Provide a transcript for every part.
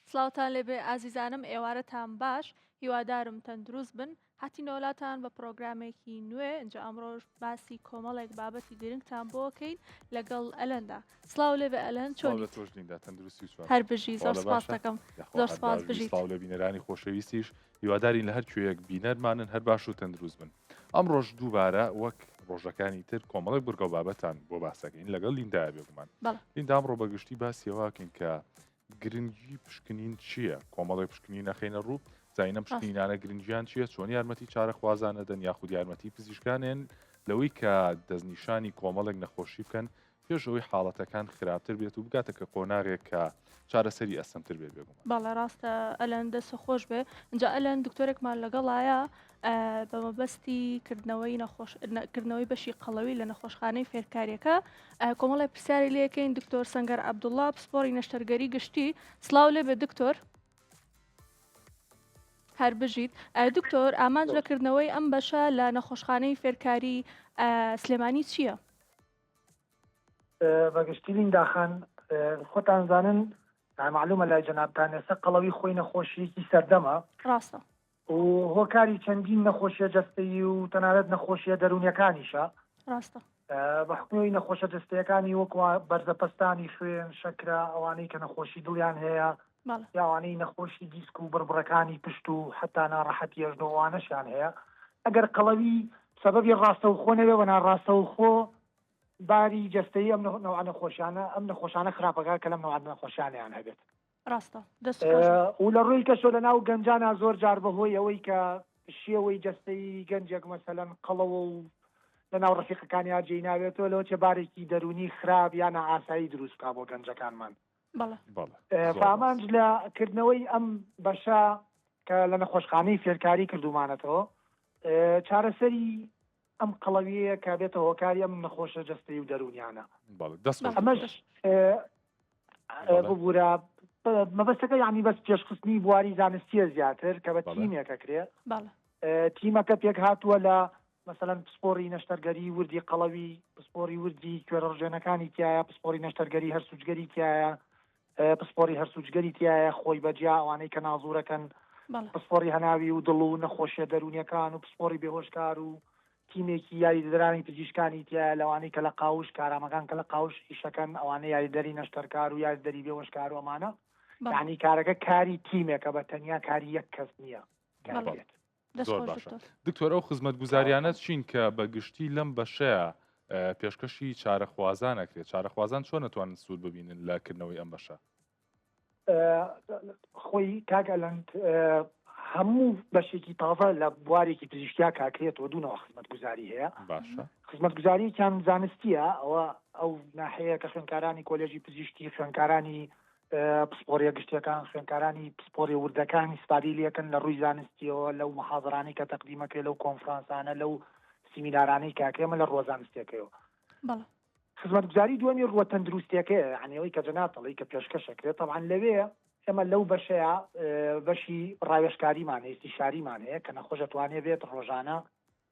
سڵاوتان لێبێ ئازیزانم ئێوارەتان باش هیوادارم تەندروست بن هاتینەوە لاتان بە پڕۆگرامێکی نوێ ئینجا ئەمڕۆش باسی کۆمەڵێک بابەتی گرنگتان بۆ کەین لەگەڵ ئەلەندا سڵاو لێبێ ئەلەن سڵاو چۆنیت لە تۆش لیندا تەندروستی و چوار هەر بژی خوا زۆر لە سپاس باشە دەکەم یاخوا زۆر هەر سپاس باش بی بژیت سڵاو لە بینەرانی خۆشەویستیش هیوادارین لە هەر کوێیەک بینەرمانن هەر باش و تەندروست بن ئەمڕۆش دووبارە وەک ڕۆژەکانی تر کۆمەڵێک بڕگە و بابەتان بۆ باسەکەین لەگەڵ لیندایە بێگومان بەڵێ لیندا ئەمڕۆ بە گشتی باسی ئەوەکەین کە گرنگی پشکنین چییە؟ کۆمەڵێک پشکنین ئەخەینە ڕوو، زانین ئەم ڕاستە. پشکنینانە گرنگیان چییە، چۆن یارمەتی چارەخوازان ئەدەن یاخود یارمەتی پزیشکانێن لەوەی کە دەستنیشانی کۆمەڵێک نەخۆشی بکەن پێش ئەوەی حاڵەتەکان خراپتر بێت و بگاتە کە قۆناغێک کە چارەسەری ئەستەمتر بێت بێگومان. بەڵێ ڕاستە ئەلەن دەست خۆش بێ ئینجا ئەلەن دکتۆرێکمان لەگەڵایە بە مەبەستی کردنەوەی نەخۆش کردنەوەی بەشی قەڵەوی لە نەخۆشخانەی فێرکاریەکە کۆمەڵی پرسیاری لەکەین دکتۆر سەنگەر عەبدوڵڵا پسپۆڕی نەشتەرگەری گشتی سڵاو لێ بێ دکتۆر هەر بژیت دکتۆر ئامانج لە کردنەوەی ئەم بەشە لە نەخۆشخانەی فێرکاری سلێمانی چییە؟ بەگشتی لیندا خان خۆتان زانن معلومە لای جەنابتان ئێستا قەڵەوی خۆی نەخۆشیەکی سەردەمە ڕاستە و هۆکاری چەندین نەخۆشیە جەستەیی و تەنانەت نەخۆشیە دەروونیەکانیشە. ڕاستە. بە حوکمی نەخۆشە جەستەیەکانی وەکو بەرزەپەستانی خوێن، شەکرە، ئەوانەی کە نەخۆشی دڵیان هەیە، بەڵێ. یا ئەوانەی نەخۆشی دیسک و بڕبڕەکانی پشت و حەتا ناڕەحەتی ئەژنۆ ئەوانەشیان هەیە. ئەگەر قەڵەوی سەبەبی ڕاستەوخۆ نەبێ بە ناڕاستەوخۆ باری جەستەیی ئەم نەوعە نەخۆشیانە ئەم نەخۆشانە خراپەکە کە لەم نەوعە نەخۆشیانەیان هەبێت. ڕاستە دەست خۆش بێت. و لە ڕووی کەشەوە لە ناو گەنجانا زۆر جار بە هۆی ئەوەی کە شێوەی جەستەیی گەنجێک مەسەلەن قەڵەوە و لە ناو ڕەفیقەکانیا جێی نابێتەوە لەوەچێ بارێکی دەروونی خراپ یا نائاسایی دروست بکا بۆ گەنجەکانمان. بەڵێ. بەڵێ زۆر ڕاست. فامانج لە کردنەوەی ئەم بەشە کە لە نەخۆشخانەی فێرکاری کردوومانەتەوە چارەسەری ئەم قەڵەویەیە کە بێتە هۆکاری ئەم نەخۆشە جەستەیی و دەروونیانە. بەڵێ دەست خۆش ئەمەش دکتۆر. بەڵێ. ببورە مەبەستەکە یانی بەس پێشخستنی بواری زانستیە زیاتر کە بە بەڵێ. تیمێک ئەکرێ. بەڵێ. تیمەکە پێکهاتووە لە مەسەلەن پسپۆڕی نەشتەرگەری وردی قەڵەوی، پسپۆڕی وردی کوێرەڕژێنەکانی تیایە، پسپۆڕی نەشتەرگەری هەرسوجگەری تیایە، پسپۆڕی هەرسوجگەری تیایە خۆی بە جیا ئەوانەی کە نازوورەکەن، بەڵێ. پسپۆڕی هەناوی و دڵ و نەخۆشیە دەروونیەکان و پسپۆڕی بێهۆشکار و تیمێکی یاریدەدەرانی پزیشکانی تیایە لەوانەی کە لە قاوش کارامەکان کە لە قاوش ئیشەکەن ئەوانە یاریدەری نەشتەرکار و یاریدەری بێهۆشکار و ئەمانە بەڵێ. یانی کارەکە کاری تیمێکە بە تەنیا کاری یەک کەس نییە کە بەڵێ. ئەکرێت. دەست زۆر خۆش باشە دکتۆر. دکتۆر ئەو خزمەتگوزاریانە چین کە بە گشتی لەم بەشەیە پێشکەشی چارەخوازان ئەکرێت چارەخوازان چۆن ئەتوانن سوود ببینن لە کردنەوەی ئەم بەشە؟ خۆی کاک ئەلەند هەموو بەشێکی تازە لە بوارێکی پزیشکیا کاکرێتەوە دوونەوە خزمەتگوزاری هەیە باشە خزمەتگوزاریەکیان زانستیە ئەوە ئەو ناحەیە کە خوێنکارانی کۆلێژی پزیشکی خوێنکارانی پسپۆریە گشتیەکان خوێنکارانی پسپۆری وردەکان ئیسفادەی لێکەن لە ڕووی زانستیەوە لەو محازرانەی کە تەقدیمەکرێ لەو کۆنفرانسانە لەو سیمینارانەی کاکرێ ئەمە لە ڕووە زانستیەکەیەوە بەڵێ. خزمەتگوزاری دووەمی ڕووە تەندروستیەکەیە یانی ئەوەی کە جەنابت ئەڵێی کە پێشکەش ئەکرێت تەبعەن لەوێ ئێمە لەو بەشەیا بەشی ڕاوێژکاریمان هەیە ئیستیشاریمان هەیە کە نەخۆش ئەتوانێ بێت ڕۆژانە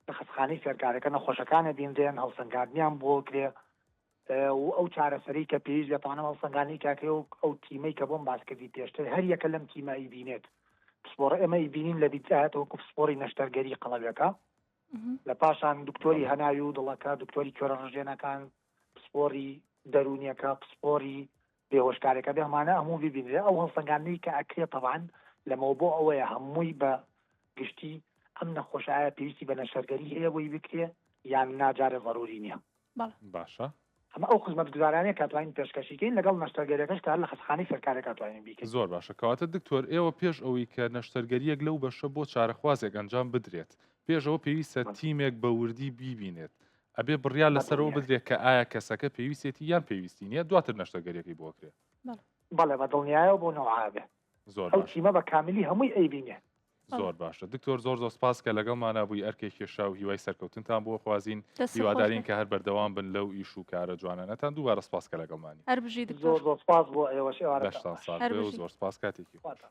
لە خەستخانەی فێرکارەکە نەخۆشەکان ئەبینرێن هەڵسەنگاندنیان بۆ کرێ و ئەو چارەسەرەی کە پێویست بێت تەوانم هەڵسەنگاندنی کاکەی و ئەو تیمەی کە بۆم باس کردی پێشتر هەر یەکە لەم تیمە ئەیبینێت پسپۆڕە ئێمە ئەیبینین لە بیدایەتەوە وەکو پسپۆڕی نەشتەرگەری قەڵەویەکە لە پاشان دکتۆری هەناوی و دڵەکە دکتۆری کوێرە ڕژێنەکان پسپۆڕی دەروونیەکە پسپۆڕی بێهۆشکارەکە بێ ئەمانە هەموو ببینرێ ئەو هەڵسەنگاندنەی کە ئەکرێ تەبعەن لەمەوە بۆ ئەوەیە هەمووی بە گشتی ئەم نەخۆشە ئایا پێویستی بە نەشتەرگەری هەیە بۆی بکرێ یان نا جارێ زەروری نییە. بەڵێ. باشە. ئەمە ئەو خزمەتگوزارانەیە کە ئەتوانین پێشکەشی کەین لەگەڵ نەشتەرگەریەکەش کە هەر لە خەستەخانەی فێرکارێک ئەتوانین بیکەین. زۆر باشە کەواتە دکتۆر ئێوە پێش ئەوەی کە نەشتەرگەریەک لەو بەشە بۆ چارەخوازێک ئەنجام بدرێت پێش ئەوە پێویستە تیمێک بە وردی بیبینێت ئەبێ بڕیار لەسەر ئەوە بدرێت کە ئایا کەسەکە پێویستێتی یان پێویستی نییە دواتر نەشتەرگەریەکەی بۆ ئەکرێ. بەڵێ بە دڵنیایەوە بۆ نەوعە ئەبێ. زۆر ئەو باشە. تیمە بە کاملی هەمووی ئەیبینێ. زۆر باشە دکتۆر زۆر زۆر سپاس کە لەگەڵمانا بووی ئەرکێک کێشا و هیوای سەرکەوتنتان بۆ خوازین دەست خۆش هیوادارین بێ. کە هەر بەردەوام بن لەو ئیش و کارە جوانانەتان دووبارە سپاس کە لەگەڵمانی. هەر بژی دکتۆر. زۆر زۆر سپاس بۆ ئێوەش ئێوارەتان لەشتان باش. ساغ هەر بێ و بژی. زۆر سپاس کاتێکی خۆش. خواتان.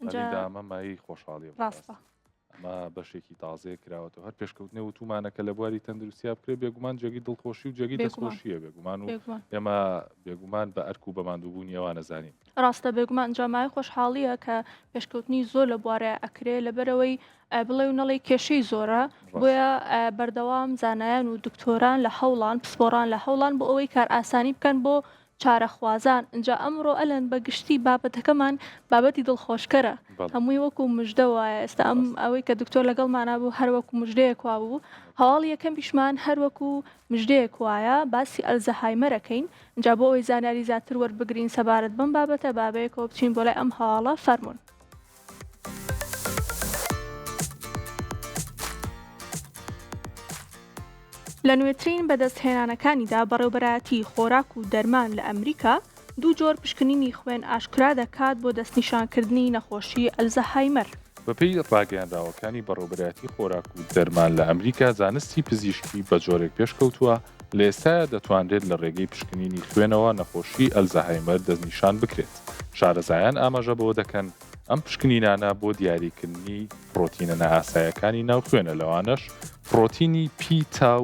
ئینجا ئەلیندا ئەمە مایەی خۆشحاڵیە ڕاستە. بەڕاستی. ئەمە بەشێکی تازەیە کراوەتەوە هەر پێشکەوتنێ وتومانە کە لە بواری تەندروستیا بکرێت بێگومان جێگەی دڵخۆشی و جێگەی دەستخۆشیە بێگومان و ئێمە بێگومان بە ئەرک و بە ماندووبوونی ئەوانە زانین. ڕاستە بێگومان جا مایەی خۆشحاڵیە کە پێشکەوتنی زۆر لە بوارە ئەکرێ لەبەرئەوەی بڵێ و نەڵێی کێشەی زۆرە بۆیە بەردەوام زانایان و دکتۆران لە هەوڵان پسپۆڕان لە هەوڵان بۆ ئەوەی کارئاسانی بکەن بۆ چارەخوازان ئینجا ئەمڕۆ ئەلەن بە گشتی بابەتەکەمان بابەتی دڵخۆشکەرە هەمووی وەکو مژدە وایە ئێستا ئەم ئەوەی کە دکتۆر لەگەڵمانا بوو هەر وەکو مژدەیەک وابوو هەواڵی یەکەمیشمان هەر وەکو مژدەیەک وایە باسی ئەلزەهایمەرەکەین ئینجا بۆ ئەوەی زانیاری زیاتر وەربگرین سەبارەت بەم بابەتە با بەیەکەوە بچین بۆ لای ئەم هەواڵە فەرموون. لە نوێترین بەدەستهێنانەکانیدا بەڕێوبەرایەتی خۆراک و دەرمان لە ئەمریکا دوو جۆر پشکنینی خوێن ئاشکرا دەکات بۆ دەستنیشانکردنی نەخۆشی ئەلزەهایمەر. بەپێی ڕاگەیەنراوەکانی بەڕێوبەرایەتی خۆراک و دەرمان لە ئەمریکا زانستی پزیشکی بە جۆرێک پێشکەوتووە لە ئێستایا دەتوانرێت لە ڕێگەی پشکنینی خوێنەوە نەخۆشی ئەلزەهایمەر دەستنیشان بکرێت. شارەزایان ئاماژە بەوە دەکەن ئەم پشکنینانە بۆ دیاریکردنی پڕۆتینە نائاسایەکانی ناو خوێنە لەوانەش پڕۆتینی پی تاو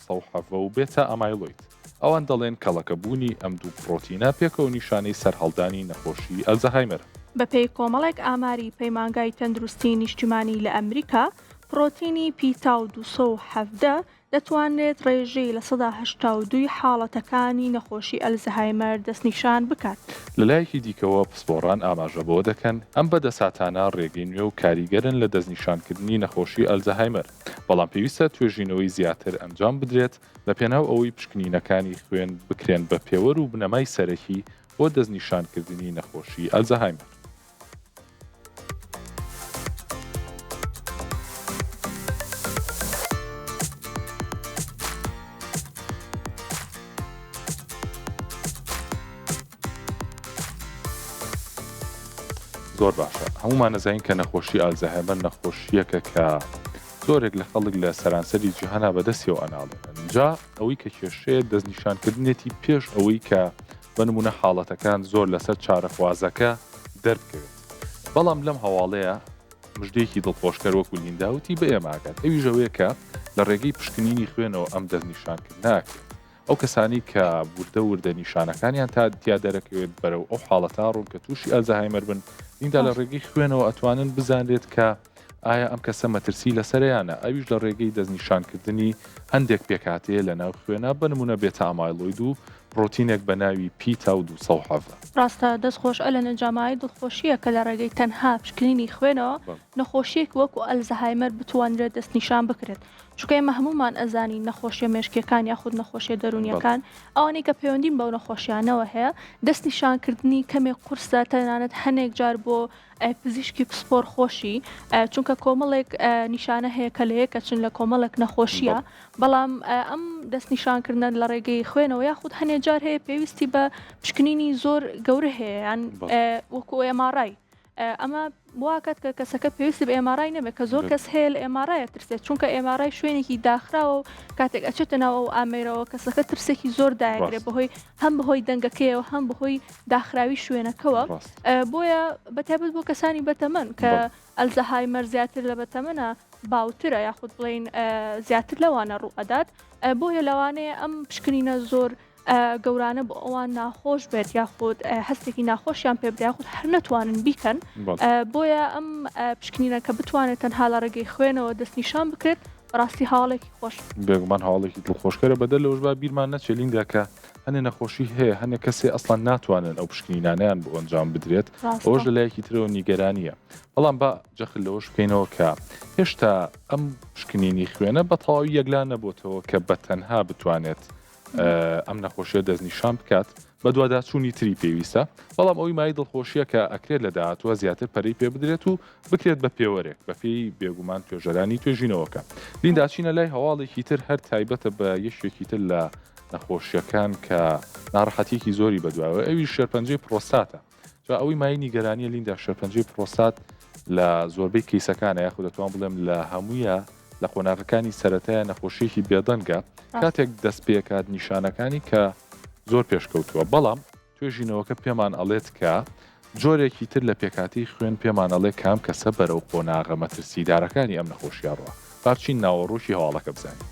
217 و بێتا ئامایلۆید. ئەوان دەڵێن کەڵەکەبوونی ئەم دوو پڕۆتینە پێکەوە نیشانەی سەرهەڵدانی نەخۆشی ئەلزەهایمەرە. بەپێی کۆمەڵێک ئاماری پەیمانگای تەندروستی نیشتیمانی لە ئەمریکا، پڕۆتینی پی تاو 217 دەتوانرێت ڕێژەی 82% ی حاڵەتەکانی نەخۆشی ئەلزەهایمەر دەستنیشان بکات. لەلایەکی دیکەوە پسپۆڕان ئاماژە بەوە دەکەن، ئەم بەدەساتانە ڕێگەی نوێ و کاریگەرن لە دەستنیشانکردنی نەخۆشی ئەلزەهایمەر، بەڵام پێویستە توێژینەوەی زیاتر ئەنجام بدرێت لەپێناو ئەوەی پشکنینەکانی خوێن بکرێن بە پێوەر و بنەمای سەرەکی بۆ دەستنیشانکردنی نەخۆشی ئەلزەهایمەر. زۆر باشە هەمومان نەزانین کە نەخۆشی ئالزەهایمەر نەخۆشیەکە کە زۆرێک لە خەڵک لە سەرانسەری جیهانا بەدەستیەوە ئەناڵێنن جا ئەوەی کە کێشەیە دەستنیشانکردنێتی پێش ئەوەی کە بە نمونە حاڵەتەکان زۆر لەسەر چارەخوازەکە دەربکەوێت بەڵام لەم هەواڵەیە مژدەیەکی دڵخۆشکەر وەکو لیندا وتی بە ئێمە ئاگات ئەویش ئەوەیە کە لە ڕێگەی پشکنینی خوێنەوە ئەم دەستنیشانکردنە ئەکرێت ئەو کەسانی کە وردە وردە نیشانەکانیان تا تیا دەرەکەوێت بەرەو ئەو حاڵەتە ڕوون کە تووشی ئەلزەهایمەر بن لیندا لە ڕێگەی خوێنەوە ئەتوانن بزانرێت کە ئایا ئەم کەسە مەترسی لەسەرە یان نا، ئەویش لە ڕێگەی دەستنیشانکردنی هەندێک پێکهاتەیە لە ناو خوێنا، بە نموونە بێتا ئامایلۆید و پڕۆتینێک بە ناوی پی تاو 217. ڕاستە دەست خۆش ئەلەن ئەنجامایی دڵخۆشییە کە لە ڕێگەی تەنها پشکنینی خوێنەوە نەخۆشییەک وەکو ئەلزەهایمەر بتوانرێت دەستنیشان بکرێت چونکە ئێمە هەموومان ئەزانین نەخۆشیە مێشکیەکان یاخود نەخۆشیە دەروونیەکان ئەوانەی کە پەیوەندیم بەو نەخۆشیانەوە هەیە دەستنیشانکردنی کەمێک قورسە تەنانەت هەنێک جار بۆ پزیشکی پسپۆر خۆشی چونکە کۆمەڵێک نیشانە هەیە کە لە یەکەچن لە کۆمەڵێک نەخۆشیە بەڵام ئەم دەستنیشانکردنە لە ڕێگەی خوێنەوە یاخود هەنێ جار هەیە پێویستی بە پشکنینی زۆر گەورە هەیە یان وەکو MRI ئەمە واکات کە کەسەکە پێویستی بە MRI نەبێت کە زۆر کەس هەیە لە MRI ترسێت چونکە MRI شوێنێکی داخراوە و کاتێک ئەچێتە ناو ئەو ئامێرەوە کەسەکە ترسێکی زۆر دایگرێت بەهۆی هەم بەهۆی دەنگەکەیەوە هەم بەهۆی داخراوی شوێنەکەوە بۆیە بەتایبەت بۆ کەسانی بەتەمەن کە ئەلزەهایمەر زیاتر لە بەتەمەنە باوترە یاخود بڵین زیاتر لەوانە ڕوو ئەدات بۆیە لەوانەیە ئەم پشکنینە زۆر گەورانە بۆ ئەوان ناخۆش بێت یاخود هەستێکی ناخۆشیان پێ بدات یاخود هەر نەتوانن بیکەن بۆیە ئەم پشکنینە کە بتوانێت تەنها لە ڕێگەی خوێنەوە دەستنیشان بکرێت بەڕاستی هەواڵێکی خۆش. بێگومان هەواڵێکی دڵخۆشکەرە بەدەر لەوەش با بیرمان نەچێت لیندا کە هەنێ نەخۆشی هەیە هەنێ کەسێ ئەسڵەن ناتوانن ئەو پشکنینانەیان بۆ ئەنجام بدرێت ئەوەش لە لایەکی ترەوە نیگەرانیە بەڵام با جەخت لەوەش بکەینەوە کە هێشتا ئەم پشکنینی خوێنە بە تەواوی یەکلا نەبۆتەوە کە بە تەنها بتوانێت ئەم نەخۆشیە دەستنیشان بکات بەدواداچوونی تری پێویستە، بەڵام ئەوەی مایەی دڵخۆشییە کە ئەکرێت لە داهاتووە زیاتر پەرەی پێ بدرێت و بکرێت بە پێوەرێک بەپێی بێگومان توێژەرانی توێژینەوەکە. لیندا چینە لای هەواڵێکی تر هەر تایبەتە بە یەکێکی تر لە نەخۆشیەکان کە ناڕەحەتیەکی زۆری بەدواوە ئەویش شێرپەنجەی پرۆستاتە. جا ئەوەی مایەی نیگەرانیە لیندا شێرپەنجەی پرۆستات لە زۆربەی کەیسەکانە یاخود دەتوان بڵێم لە هەموویە لە قۆناغەکانی سەرەتایە نەخۆشیەکی بێدەنگە کاتێک دەست پێکات نیشانەکانی کە زۆر پێشکەوتووە بەڵام توێژینەوەکە پێمان ئەڵێت کە جۆرێکی تر لە پێکهاتەی خوێن پێمان ئەڵێ کام کەسە بەرەو قۆناغە مەترسیدارەکانی ئەم نەخۆشیە ڕوا. با بچین ناوەڕۆکی هەواڵەکە بزانین.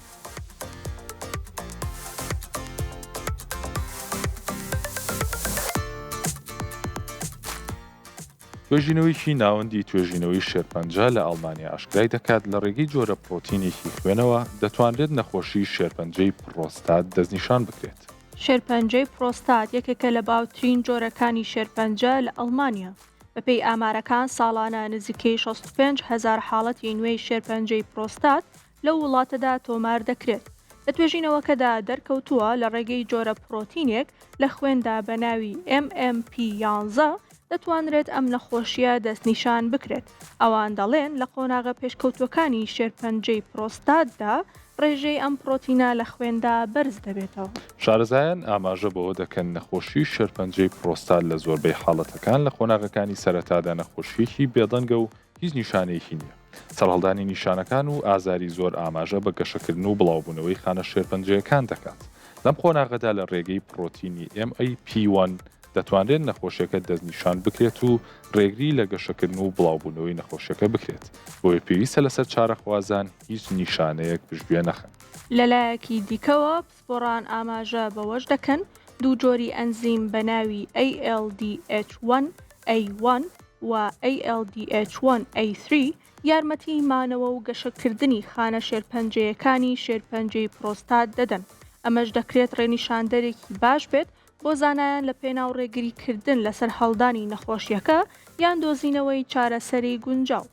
توێژینەوەیەکی ناوەندی توێژینەوەی شێرپەنجە لە ئەڵمانیا ئاشکرای دەکات، لە ڕێگەی جۆرە پڕۆتینێکی خوێنەوە دەتوانرێت نەخۆشیی شێرپەنجەی پڕۆستات دەستنیشان بکرێت. شێرپەنجەی پڕۆستات یەکێکە لە باوترین جۆرەکانی شێرپەنجە لە ئەڵمانیا. بەپێی ئامارەکان ساڵانە نزیکەی 65 هەزار حاڵەتی نوێی شێرپەنجەی پرۆستات لەو وڵاتەدا تۆمار دەکرێت. لە توێژینەوەکەدا دەرکەوتووە لە ڕێگەی جۆرە پرۆتینێک لە خوێندا بە ناوی MMP-11 دەتوانرێت ئەم نەخۆشییە دەستنیشان بکرێت. ئەوان دەڵێن لە قۆناغە پێشکەوتووەکانی شێرپەنجەی پرۆستاتدا ڕێژەی ئەم پرۆتینە لە خوێندا بەرز دەبێتەوە. شارەزایان ئاماژە بەوە دەکەن نەخۆشیی شێرپەنجەی پرۆستات لە زۆربەی حاڵەتەکان لە قۆناغەکانی سەرەتادا نەخۆشییەکی بێدەنگە و هیچ نیشانەیەکی نییە. سەرهەڵدانی نیشانەکان و ئازاری زۆر ئاماژە بە گەشەکردن و بڵاوبوونەوەی خانە شێرپەنجەیەکان دەکات. لەم قۆناغەدا لە رێگەی پڕۆتینی MAP1 دەتوانرێت نەخۆشیەکە دەستنیشان بکرێت و رێگری لە گەشەکردن و بڵاوبوونەوەی نەخۆشیەکە بکرێت. بۆیە پێویستە لەسەر چارەخوازان هیچ نیشانەیەک پشتگوێ نەخەن. لەلایەکی دیکەوە پسپۆڕان ئاماژە بەوەش دەکەن، دوو جۆری ئەنزیم بە ناوی ALDH1A1 و ALDH1A3 یارمەتی مانەوە و گەشەکردنی خانە شێرپەنجەیەکانی شێرپەنجەی پرۆستات دەدەن، ئەمەش دەکرێت ڕێنیشاندەرێکی باش بێت بۆ زانایان لە پێناو ڕێگریکردن لە سەرهەڵدانی نەخۆشیەکە یان دۆزینەوەی چارەسەری گونجاو.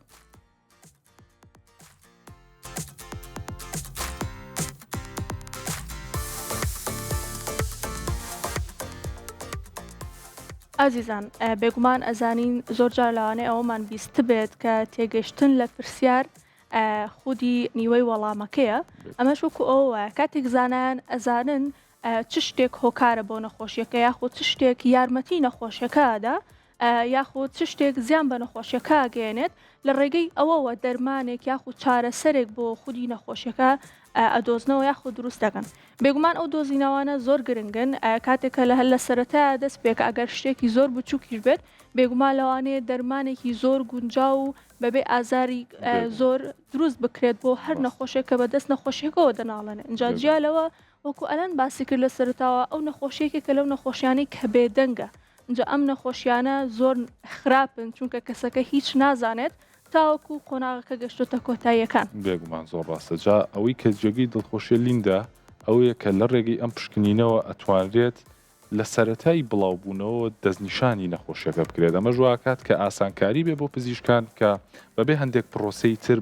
ئازیزان بێگومان ئەزانین زۆر جار لەوانەیە ئەوەمان بیستبێت کە تێگەشتن لە پرسیار خودی نیوەی وەڵامەکەیە ئەمەش وەکو ئەوە وایە کاتێک زانایان ئەزانن چ شتێک هۆکارە بۆ نەخۆشیەکە یاخود چ شتێک یارمەتی نەخۆشیەکە ئەدا یاخود چ شتێک زیان بە نەخۆشیەکە ئەگەیەنێت لە ڕێگەی ئەوەوە دەرمانێک یاخود چارەسەرێک بۆ خودی نەخۆشیەکە ئەدۆزنەوە یاخود دروست دەکەن بێگومان ئەو دۆزینەوانە زۆر گرنگن کاتێک کە لە هەر لە سەرەتایە دەست پێکە ئەگەر شتێکی زۆر بچووکیش بێت بێگومان لەوانەیە دەرمانێکی زۆر گونجاو و بەبێ ئازاری زۆر دروست بکرێت بۆ هەر نەخۆشێک کە بەدەست نەخۆشیەکەەوە دەناڵێنێ ئینجا جیا لەوە وەکو ئەلەن باسی کرد لە سەرەتاوە ئەو نەخۆشیەکێکە لەو نەخۆشیانەی کە بێدەنگە ئینجا ئەم نەخۆشیانە زۆر خراپن چونکە کەسەکە هیچ نازانێت تاوەکو قۆناغەکە گەشتۆتە کۆتاییەکان. بێگومان زۆر ڕاستە جا ئەوەی کە جێگەی دڵخۆشیە لیندا ئەوەیە کە لە ڕێگەی ئەم پشکنینەوە ئەتوانرێت لە سەرەتای بڵاوبوونەوەوە دەستنیشانی نەخۆشیەکە بکرێت ئەمەش واکات کە ئاسانکاری بێ بۆ پزیشکان کە بەبێ هەندێک پرۆسەی تر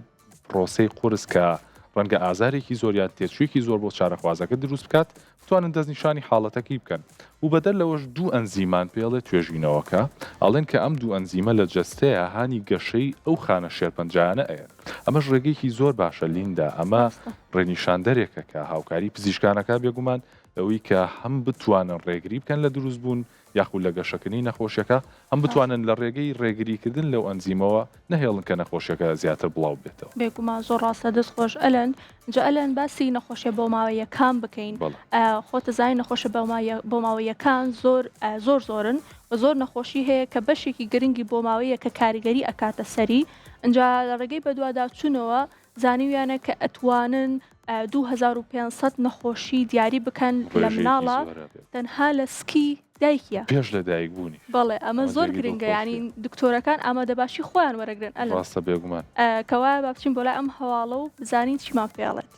پرۆسەی قورس کە ڕەنگە ئازارێکی زۆر یان تێچوویەکی زۆر بۆ چارەخوازەکە دروست بکات بتوانن دەستنیشانی حاڵەتەکەی بکەن و بەدەر لەوەش دوو ئەنزیمان پێڵێ توێژینەوەکە ئەڵێن کە ئەم دوو ئەنزیمە لە جەستەیە هانی گەشەی ئەو خانە شێرپەنجانە ئەیەن ئەمەش ڕێگەیەکی زۆر باشە لیندا ئەمە ڕێنیشاندەرێکە کە هاوکاری پزیشکانەکە بێگومان لەوەی کە هەم بتوانن ڕێگری بکەن لە دروستبوون یاخود لە گەشەکردنی نەخۆشیەکە، هەم بتوانن لە ڕێگەی ڕێگریکردن لەو ئەنزیمەوە نەهێڵن کە نەخۆشیەکە زیاتر بڵاو بێتەوە. بێگومان زۆر ڕاستە دەست خۆش ئەلەند جا ئەلەند باسی نەخۆشیە بۆماوەیەکان بکەین خۆت ئەزانی نەخۆشە بۆماوەیەکان زۆر زۆر زۆرن و زۆر نەخۆشی هەیە کە بەشێکی گرنگی بۆماوەیە کە کاریگەری ئەکاتە سەری ئینجا لە ڕێگەی بەدواداچوونەوە زانیویانە کە ئەتوانن 2500 نەخۆشی دیاری بکەن لە مناڵە تەنها لە سکی دایکیە پێش لە دایک بوونی بەڵێ ئەمە زۆر گرنگە ینی دکتۆرەکان ئامادەباشی خۆیان وەرەگرن ئەلە ڕاستە بێگومان کەوایە با بچین بۆ لای ئەم هەواڵە و بزانین چیمان پێڵێت.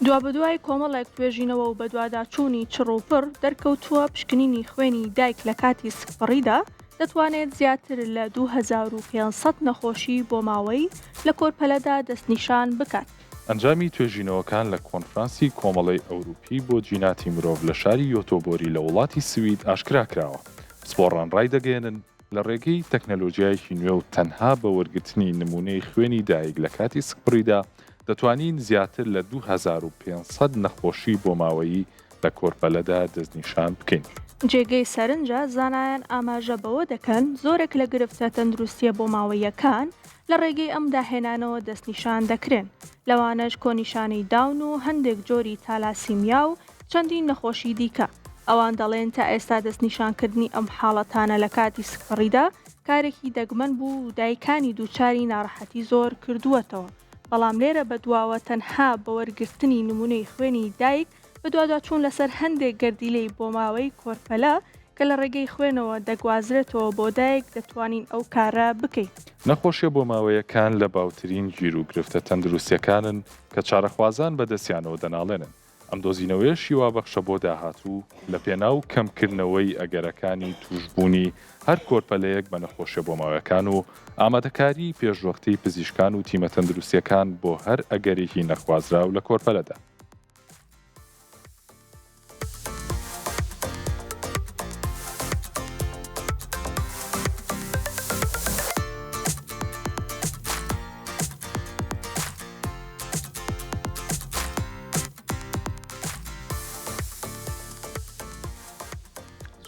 دوابەدوای کۆمەڵێک توێژینەوە و بەدواداچوونی چڕ و پڕ، دەرکەوتووە پشکنینی خوێنی دایک لە کاتی سکپڕیدا دەتوانێت زیاتر لە 2500 نەخۆشی بۆماوەیی لە کۆرپەلەدا دەستنیشان بکات. ئەنجامی توێژینەوەکان لە کۆنفرانسی کۆمەڵەی ئەوروپی بۆ جیناتی مرۆڤ لە شاری یۆتۆبۆری لە وڵاتی سوید ئاشکرا کراوە. پسپۆڕان ڕایدەگەیەنن، لە ڕێگەی تەکنەلۆجیایەکی نوێ و تەنها بە وەرگرتنی نموونەی خوێنی دایک لە کاتی سکپڕیدا دەتوانین زیاتر لە 2500 نەخۆشی بۆماوەیی لە کۆرپەلەدا دەستنیشان بکەین. جێگەی سەرنجە، زانایان ئاماژە بەوە دەکەن، زۆرێک لە گرفتە تەندروستییە بۆماوەییەکان لە ڕێگەی ئەم داهێنانەوە دەستنیشان دەکرێن. لەوانەش کۆنیشانەی داون و هەندێک جۆری تالاسیمیا و چەندین نەخۆشی دیکە. ئەوان دەڵێن تا ئێستا دەستنیشانکردنی ئەم حاڵەتانە لە کاتی سکپڕیدا کارێکی دەگمەن بوو و دایکانی دووچاری ناڕەحەتی زۆر کردووەتەوە، بەڵام لێرە بەدواوە تەنها بە وەرگرتنی نمونەی خوێنی دایک بەدواداچوون لەسەر هەندێک گەردیلەی بۆماوەی کۆرپەلە کە لە ڕێگەی خوێنەوە دەگوازرێتەوە بۆ دایک دەتوانین ئەو کارە بکەین. نەخۆشیە بۆماوەیەکان لە باوترین گیروگرفتە تەندروستیەکانن کە چارەخوازان بەدەستیانەوە دەناڵێنن، ئەم دۆزینەوەیەش هیوابەخشە بۆ داهاتوو لە پێناو کەمکردنەوەی ئەگەرەکانی تووشبوونی هەر کۆرپەلەیەک بە نەخۆشیە بۆماوەکان و ئامادەکاریی پێشوەختەی پزیشکان و تیمە تەندروستیەکان بۆ هەر ئەگەرێکی نەخوازراو لە کۆرپەلەدا.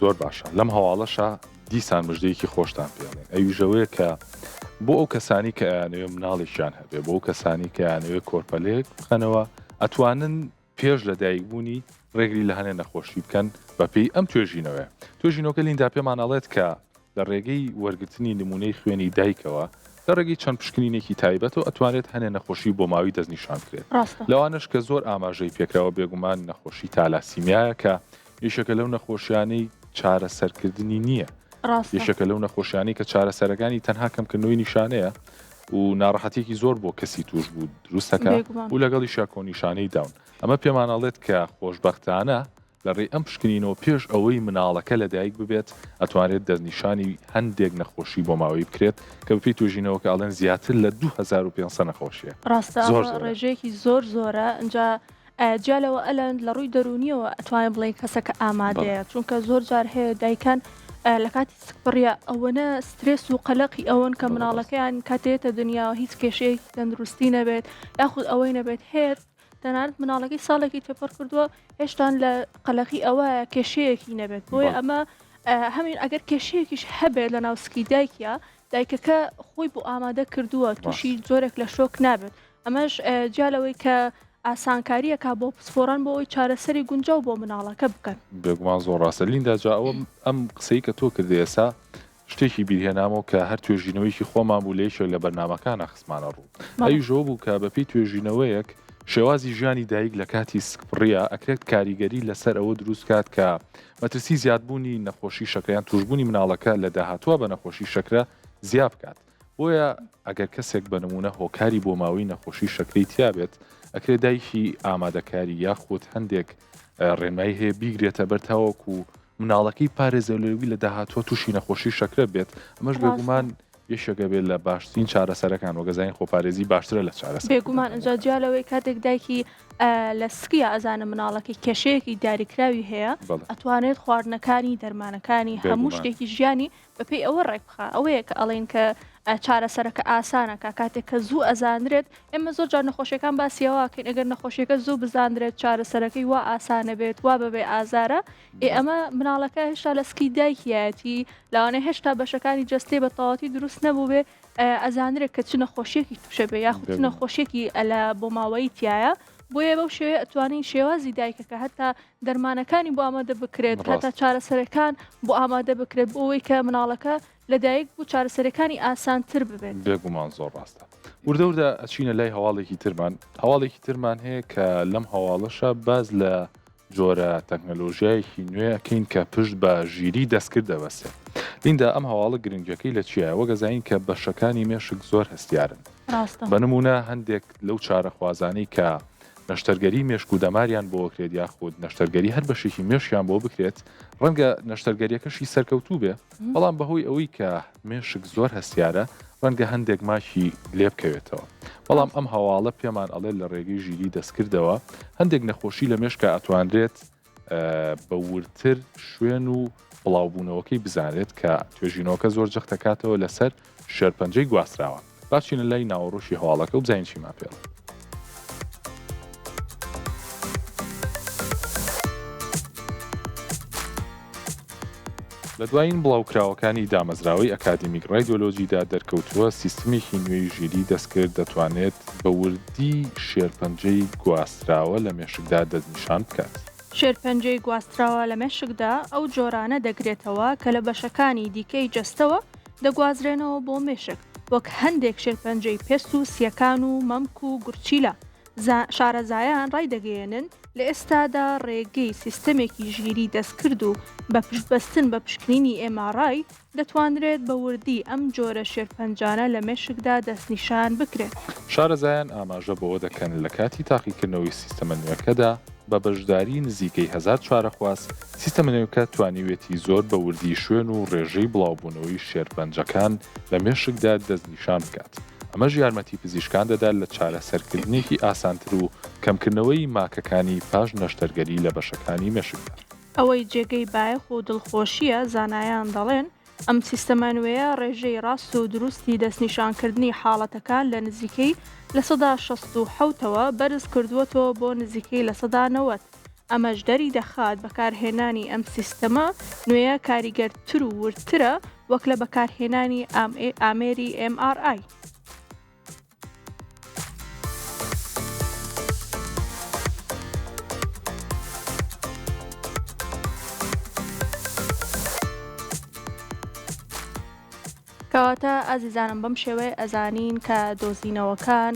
زۆر باشە لەم هەواڵەشە دیسان مژدەیەکی خۆشتان پێڵێن ئەویژەوەیە کە بۆ ئەو کەسانی کە ئەیانەوێ مناڵێکیان هەبێ بۆ ئەو کەسانی کە ئەیانەوێ کۆرپەلەیەک بخەنەوە ئەتوانن پێش لە دایکبوونی ڕێگری لە هەنێ نەخۆشی بکەن بەپێی ئەم توێژینەوەیە. توێژینەوەکە لیندا پێمان ئەڵێت کە لە ڕێگەی وەرگرتنی نمونەی خوێنی دایکەوە لە ڕێگەی چەند پشکنینێکی تایبەتەوە ئەتوانرێت هەنێ نەخۆشی بۆماوی دەستنیشان بکرێت ڕاستە. لەوانەش کە زۆر ئاماژەی پێکراوە بێگومان نەخۆشی تالاسیمیایە کە یەکێکە لەو نەخۆشیانەی چارەسەرکردنی نییە. ڕاستە. یەکێکە لەو نەخۆشیانەی کە چارەسەرەکانی تەنها کەمکردنەوەی نیشانەیە و ناڕەحەتیەکی زۆر بۆ کەسی تووشبوو دروست دەکات بێگومان. و لەگەڵیشا کۆنیشانەی داون. ئەمە پێمان ئەڵێت کە خۆشبەختانە لە ڕێی ئەم پشکنینەوە پێش ئەوەی مناڵەکە لەدایک ببێت ئەتوانرێت دەستنیشانی هەندێک نەخۆشی بۆماوەیی بکرێت کە بەپێی توێژینەوەکە ئەڵێن زیاتر لە 2500 نەخۆشیە. ڕاستە زۆر ئەمە زۆرە. ڕێژەیەکی زۆر زۆرە ئینجا جیا لەوە ئەلەند لە ڕووی دەروونیەوە ئەتوانین بڵێین کەسەکە ئامادەیە چونکە زۆر جار هەیە دایکان لە کاتی سکپڕیە ئەوەنە سترێس و قەلەقی ئەوەن کە مناڵەکەیان کاتێتە دنیا هیچ کێشەیەکی تەندروستی نەبێت یاخود ئەوەی نەبێت هەیە تەنانەت مناڵەکەی ساڵێکی تێپەڕ کردووە هێشتان لە قەلەقی ئەوە کێشەیەکی نەبێت بۆیە ئەمە هەمین ئەگەر کێشەیەکیش هەبێت لە ناوسکی دایکە دایکەکە خۆی بۆ ئامادە کردووە تووشی جۆرێک لە شۆک نابێت ئەمەش جیا لەوەی کە ئاسانکارییەکە بۆ پسپۆڕان بۆ ئەوەی چارەسەری گونجاو بۆ مناڵەکە بکەن. بێگومان زۆر ڕاستە لیندا جا ئەوە ئەم قسەی کە تۆ کردی ئێستا شتێکی بیرهێنامەوە کە هەر توێژینەوەیەکی خۆمان بوو لە یەکێک لە بەرنامەکانە خستمانە ڕوو ئەویش ئەوە بوو کە بەپێی توێژینەوەیەک شێوازی ژیانی دایک لە کاتی سکپڕیە ئەکرێت کاریگەری لەسەر ئەوە دروست کات کە مەترسی زیادبوونی نەخۆشی شەکرە یان توشبوونی مناڵەکە لە داهاتووە بە نەخۆشی شەکرە زیا بکات. بۆیە ئەگەر کەسێک بە نموونە هۆکاری بۆماوەی نەخۆشی شەکرەی تیابێت، ئەکرێ دایکی ئامادەکاری یاخود هەندێک ڕێنمایی هەیە بیگرێتە بەر تاوەکو مناڵەکەی پارێزە لەوی لە داهاتووە تووشی نەخۆشی شەکرە بێت، ئەمەش بێگومان یەکێکە بێت لە باشترین چارەسەرەکان وەک ئەزانین خۆپارێزی باشترە لە چارەسەر. بێگومان ئینجا جیا لەوەی کاتێک دایکی لە سکیا ئەزانە مناڵەکەی کێشەیەکی دیاریکراوی هەیە ئەتوانێت خواردنەکانی دەرمانەکانی هەموو شتێکی ژیانی بەپێی ئەوە ڕێک بخا ئەوەیە کە ئەڵێن کە چارەسەرەکە ئاسانەکە کاتێک کە زوو ئەزانرێت ئێمە زۆر جار نەخۆشیەکان باسیەوەکەین ئەگەر نەخۆشیەکە زوو بزانرێت چارەسەرەکەی وا ئاسانە بێت وا بەبێ ئازارە ئێ ئەمە مناڵەکە هێشتا لە سکی دایکیایەتی لەوانەیە هێشتا بەشەکانی جەستەی بە تەواوەتی دروست نەبووبێ ئەزانرێت کە چ نەخۆشیەکی تووشە بێ یاخود چ نەخۆشیەکی لە بۆماوەیی تایە بۆیە بەو شێوەیە ئەتوانین شێوازی دایکەکە هەتا دەرمانەکانی بۆ ئامادە بکرێت هەتا چارەسەرەکان بۆ ئامادە بکرێت بۆ ئەوەی کە مناڵەکە لەدایک بوو چارەسەرەکانی ئاسانتر ببێت. بێگومان زۆر ڕاستە. وردە وردە ئەچینە لای هەواڵێکی ترمان هەواڵێکی ترمان هەیە کە لەم هەواڵەشە باز لە جۆرە تەکنەلۆژیایەکی نوێ ئەکەین کە پشت بە ژیری دەستکرد دەبەستێت. لیندا ئەم هەواڵە گرنگیەکەی لە چیایە؟ وەک ئەزانین کە بەشەکانی مێشک زۆر هەستیارن. ڕاستە. بە نموونە هەندێک لەو چارەخوازانەی کە نەشتەرگەری مێشک و دەماریان بۆ کرێت یاخود نەشتەرگەری هەر بەشێکی مێشکیان بۆ بکرێت ڕەنگە نەشتەرگەریەکەشی سەرکەوتوو بێ بەڵام بەهۆی ئەوەی کە مێشک زۆر هەستیارە ڕەنگە هەندێک ماکی لێ بکەوێتەوە بەڵام ئەم هەواڵە پێمان ئەڵێت لە ڕێگەی ژیری دەستکردەوە هەندێک نەخۆشی لە مێشکا ئەتوانرێت بە وردتر شوێن و بڵاوبوونەوەکەی بزانرێت کە توێژینەوەکە زۆر جەختەکاتەوە لەسەر شێرپەنجەی گواستراوە با بچینە لای ناوەڕۆکی هەواڵەکە و بزانین چیمان پێ ئەڵێت. لە دوایین بڵاوکراوەکانی دامەزراوەی ئەکادیمیک ڕایدیۆلۆجیدا دەرکەوتووە سیستمێکی نوێی ژیریی دەستکرد دەتوانێت بە وردی شێرپەنجەی گواستراوە لە مێشکدا دەستنیشان بکات. شێرپەنجەی گواستراوە لە مێشکدا ئەو جۆرانە دەگرێتەوە کە لە بەشەکانی دیکەی جەستەوە دەگوازرێنەوە بۆ مێشک، وەک هەندێک شێرپەنجەی پێست و سییەکان و مەمک و گورچیلە. شارەزایان ڕایدەگەیەنن، لە ئێستادا ڕێگەی سیستەمێکی ژیری دەستکرد و بە پشتبەستن بە پشکنینی MRI دەتوانرێت بە وردی ئەم جۆرە شێرپەنجانە لە مێشکدا دەستنیشان بکرێت. شارەزایان ئاماژە بەوە دەکەن، لە کاتی تاقیکردنەوەی سیستەمە نوێکەدا بە بەشداری نزیکەی هەزار چارەخواز، سیستەمە نوێکە توانیویەتی زۆر بە وردی شوێن و ڕێژەی بڵاوبوونەوەی شێرپەنجەکان لە مێشکدا دەستنیشان بکات. ئەمەش یارمەتی پزیشکان دەدات لە چارەسەرکردنێکی ئاسانتر و کەمکردنەوەی ماکەکانی پاش نەشتەرگەری لە بەشەکانی مێشکدا. ئەوەی جێگەی بایەخ و دڵخۆشییە، زانایان دەڵێن، ئەم سیستەمە نوێیە ڕێژەی ڕاست و دروستی دەستنیشانکردنی حاڵەتەکان لە نزیکەی 67% ەوە بەرز کردووەتەوە بۆ نزیکەی 90%. ئەمەش دەری دەخات بەکارهێنانی ئەم سیستەمە نوێیە کاریگەرتر و وردترە وەک لە بەکارهێنانی ئامێری MRI. کەواتە ئازیزانم بەم شێوەیە ئەزانین کە دۆزینەوەکان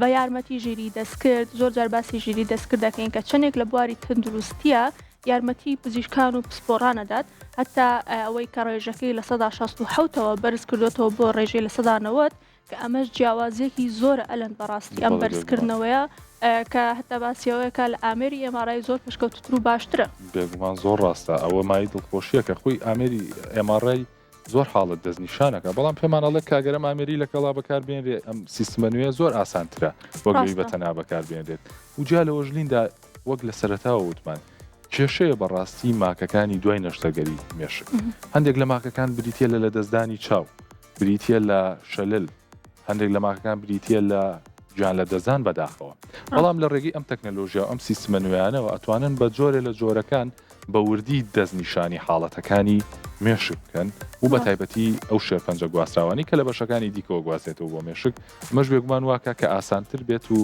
بە یارمەتی ژیری دەستکرد زۆر جار باسی ژیری دەستکرد دەکەین کە چەندێک لە بواری تەندروستیە یارمەتی پزیشکان و پسپۆڕان ئەدات هەتا ئەوەی کە ڕێژەکەی 67% ەوە بەرز کردوێتەوە بۆ ڕێژەی 90% کە ئەمەش جیاوازیەکی زۆرە ئەلەند بەڕاستی ئەم بەرزکردنەوەیە کە هەتا باسیەوەیەکە لە ئامێری MRI زۆر پێشکەوتتر و باشترە. بێگومان زۆر ڕاستە ئەوە مای دڵخۆشیە کە خۆی ئامێری MRI زۆر حاڵەت دەستنیشانەکە بەڵام پێمان ئەڵێ کاگەر ئەم ئامێری لەکەڵا بەکاربێنرێ ئەم سیستمە نوێ زۆر ئاسانترە وەک لەوی بە تەنها بەکاربێنرێت و جیا لەوەش لیندا وەک لە سەرەتاوە وتمان کێشەیە بەڕاستی ماکەکانی دوای نەشتەرگەری مێشک هەندێک لە ماکەکان بریتە لە لەدەستدانی چاو بریتە لە شەلل هەندێک لە ماکەکان بریتە لە گیان لە دەستدان بەداخەوە بەڵام لە ڕێگەی ئەم تەکنەلۆژیا و ئەم سیستمە نوێیانەوە ئەتوانن بە جۆرێ لە جۆرەکان بە وردی دەستنیشانی حاڵەتەکانی مێشک بکەن و بە تایبەتی ئەو شێرپەنجە گواستراوانەی کە لە بەشەکانی دیکەوە گوازێتەوە بۆ مێشک ئەمەش بێگومان واکە کە ئاسانتر بێت و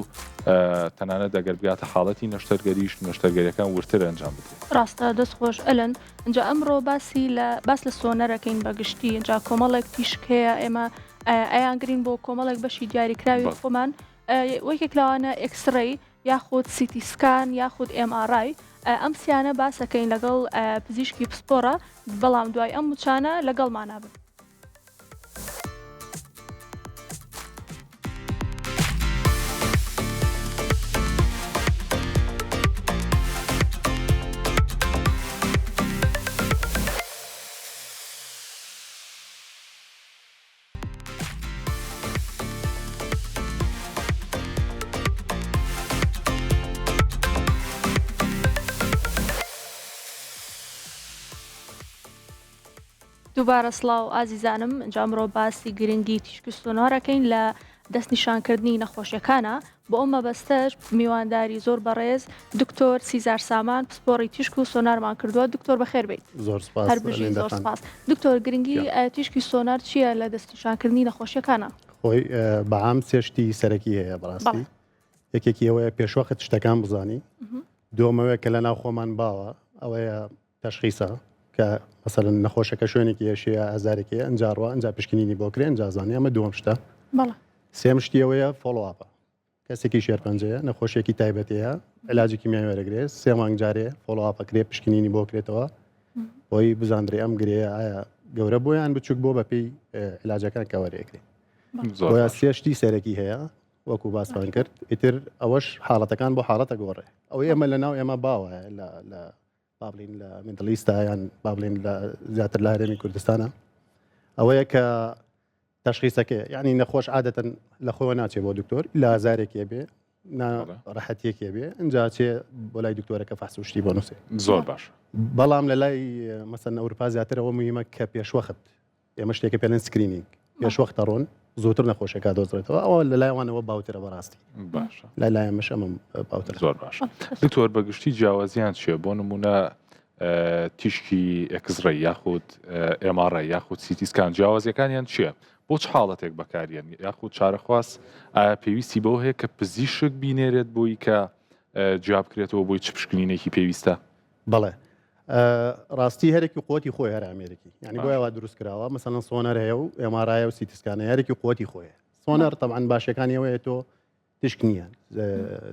تەنانەت ئەگەر بگاتە حاڵەتی نەشتەرگەریش نەشتەرگەریەکان وردتر ئەنجام بدرێت. ڕاستە دەست خۆش ئەلەند ئینجا ئەمڕۆ باسی لە باس لە سۆنەرەکەین بە گشتی ئینجا کۆمەڵێک تیشک هەیە ئێمە ئەیانگرین بۆ کۆمەڵێک بەشی دیاریکراوی خۆمان وەکێک لەوانە X-ray یاخود CT scan یاخود MRI ئەم سیانە باسەکەین لەگەڵ پزیشکی پسپۆڕە بەڵام دوای ئەم وچانە لەگەڵمانە بن. دووبارە سڵاو ئازیزانم ئینجا ئەمڕۆ باسی گرنگی تیشکی سۆنارەکەین لە دەستنیشانکردنی نەخۆشیەکانە بۆ ئەو مەبەستەش میوانداری زۆر بەڕێز دکتۆر سیزار سامان پسپۆڕی تیشک و سۆنارمان کردووە دکتۆر بەخێر بیت زۆر سپاس هەر بژی لیندا زۆر خان. سپاس دکتۆر گرنگی گیان. ئە، تیشکی سۆنار چییە لە دەستنیشانکردنی نەخۆشیەکانە؟ خۆی ئە، بەعام سێ شتی سەرەکی هەیە بەڕاستی بەڵێ. یەکێکی ئەوەیە پێشوەخت شتەکان بزانی دووەمەوەیە کە لە ناو خۆمان باوە ئەوەیە تەشخیسە کە مەسەلەن نەخۆشەکە شوێنێکی ئێشەیە ئازارێکی هەیە ئەنجا ڕوا ئەنجا پشکنینی بۆ کرێ ئەنجا زانی ئەمە دووەم شتە بەڵێ. سێم شتی ئەوەیە follow-up ە کەسێکی شێرپەنجەیە نەخۆشیێکی تایبەتەیە علاجی کیمیاوی وەرەگرێ سێ مانگ جارێ follow-up ئەکرێ پشکنینی بۆ کرێتەوە بۆی بزاندرێ ئەم گرێیە ئایا گەورە بۆ یان بچوک بۆ بەپێی علاجەکان کە وەرەگرێ زۆر بۆیە باش. سێ شتی سەرەکی هەیە وەکو باسمان کرد ئیتر ئەوەش حاڵەتەکان بۆ حاڵەتە گۆڕێ ئەوەی ئێمە لە ناو ئێمە باوە لە لە با بڵین لە Middle East ا یان با بڵین لە زیاتر لە هەرێمی کوردستانە ئەوەیە کە تەشخیسەکەی یعنی نەخۆش عادەتەن لە خۆوە ناچێ بۆ دکتۆر لە ئازارێکی بێ ڕەحەتیەکێ بێ ئەجا چێ بۆ لای دکتۆرەکە فەحس و شتی بۆ نووسێ زۆر باش بەڵام لە لای مەسەن ئەوروپا زیاترەوە مهمە کە پێشوەخت ئێمە شتێکە پێڵێن screening پێشوەختە ڕۆن زووتر نەخۆشەکە دۆزرێتەوە ئەوە لە لایوانەوە باوترە بەڕاستی باشە لە لای مش ئەمە باوتر زۆر باش دکتۆر بەگشتی جیاوازیان چییە بۆ نمونە. تیشکی X-ray یاخود MRI یاخود CT scan جیاوازیەکانیان چییە؟ بۆ چ حاڵەتێک بەکاریەن یاخود چارەخواز ئایا پێویستی بەوە هەیە کە پزیشک بینێرێت بۆی کە جیابکرێتەوە بۆی چ پشکنینێکی پێویستە؟ بەڵێ ڕاستی هەرێکی قوتی خۆی هەر ئامێرێکی یعنی بۆ وا دروست کراوە مەسەلەن سۆنەر هەیە و MRI ە و CT scan ە هەرێکی قوتی خۆیە سۆنەر تەبعەن باشەکانی ئەوەیە تۆ تیشک نییە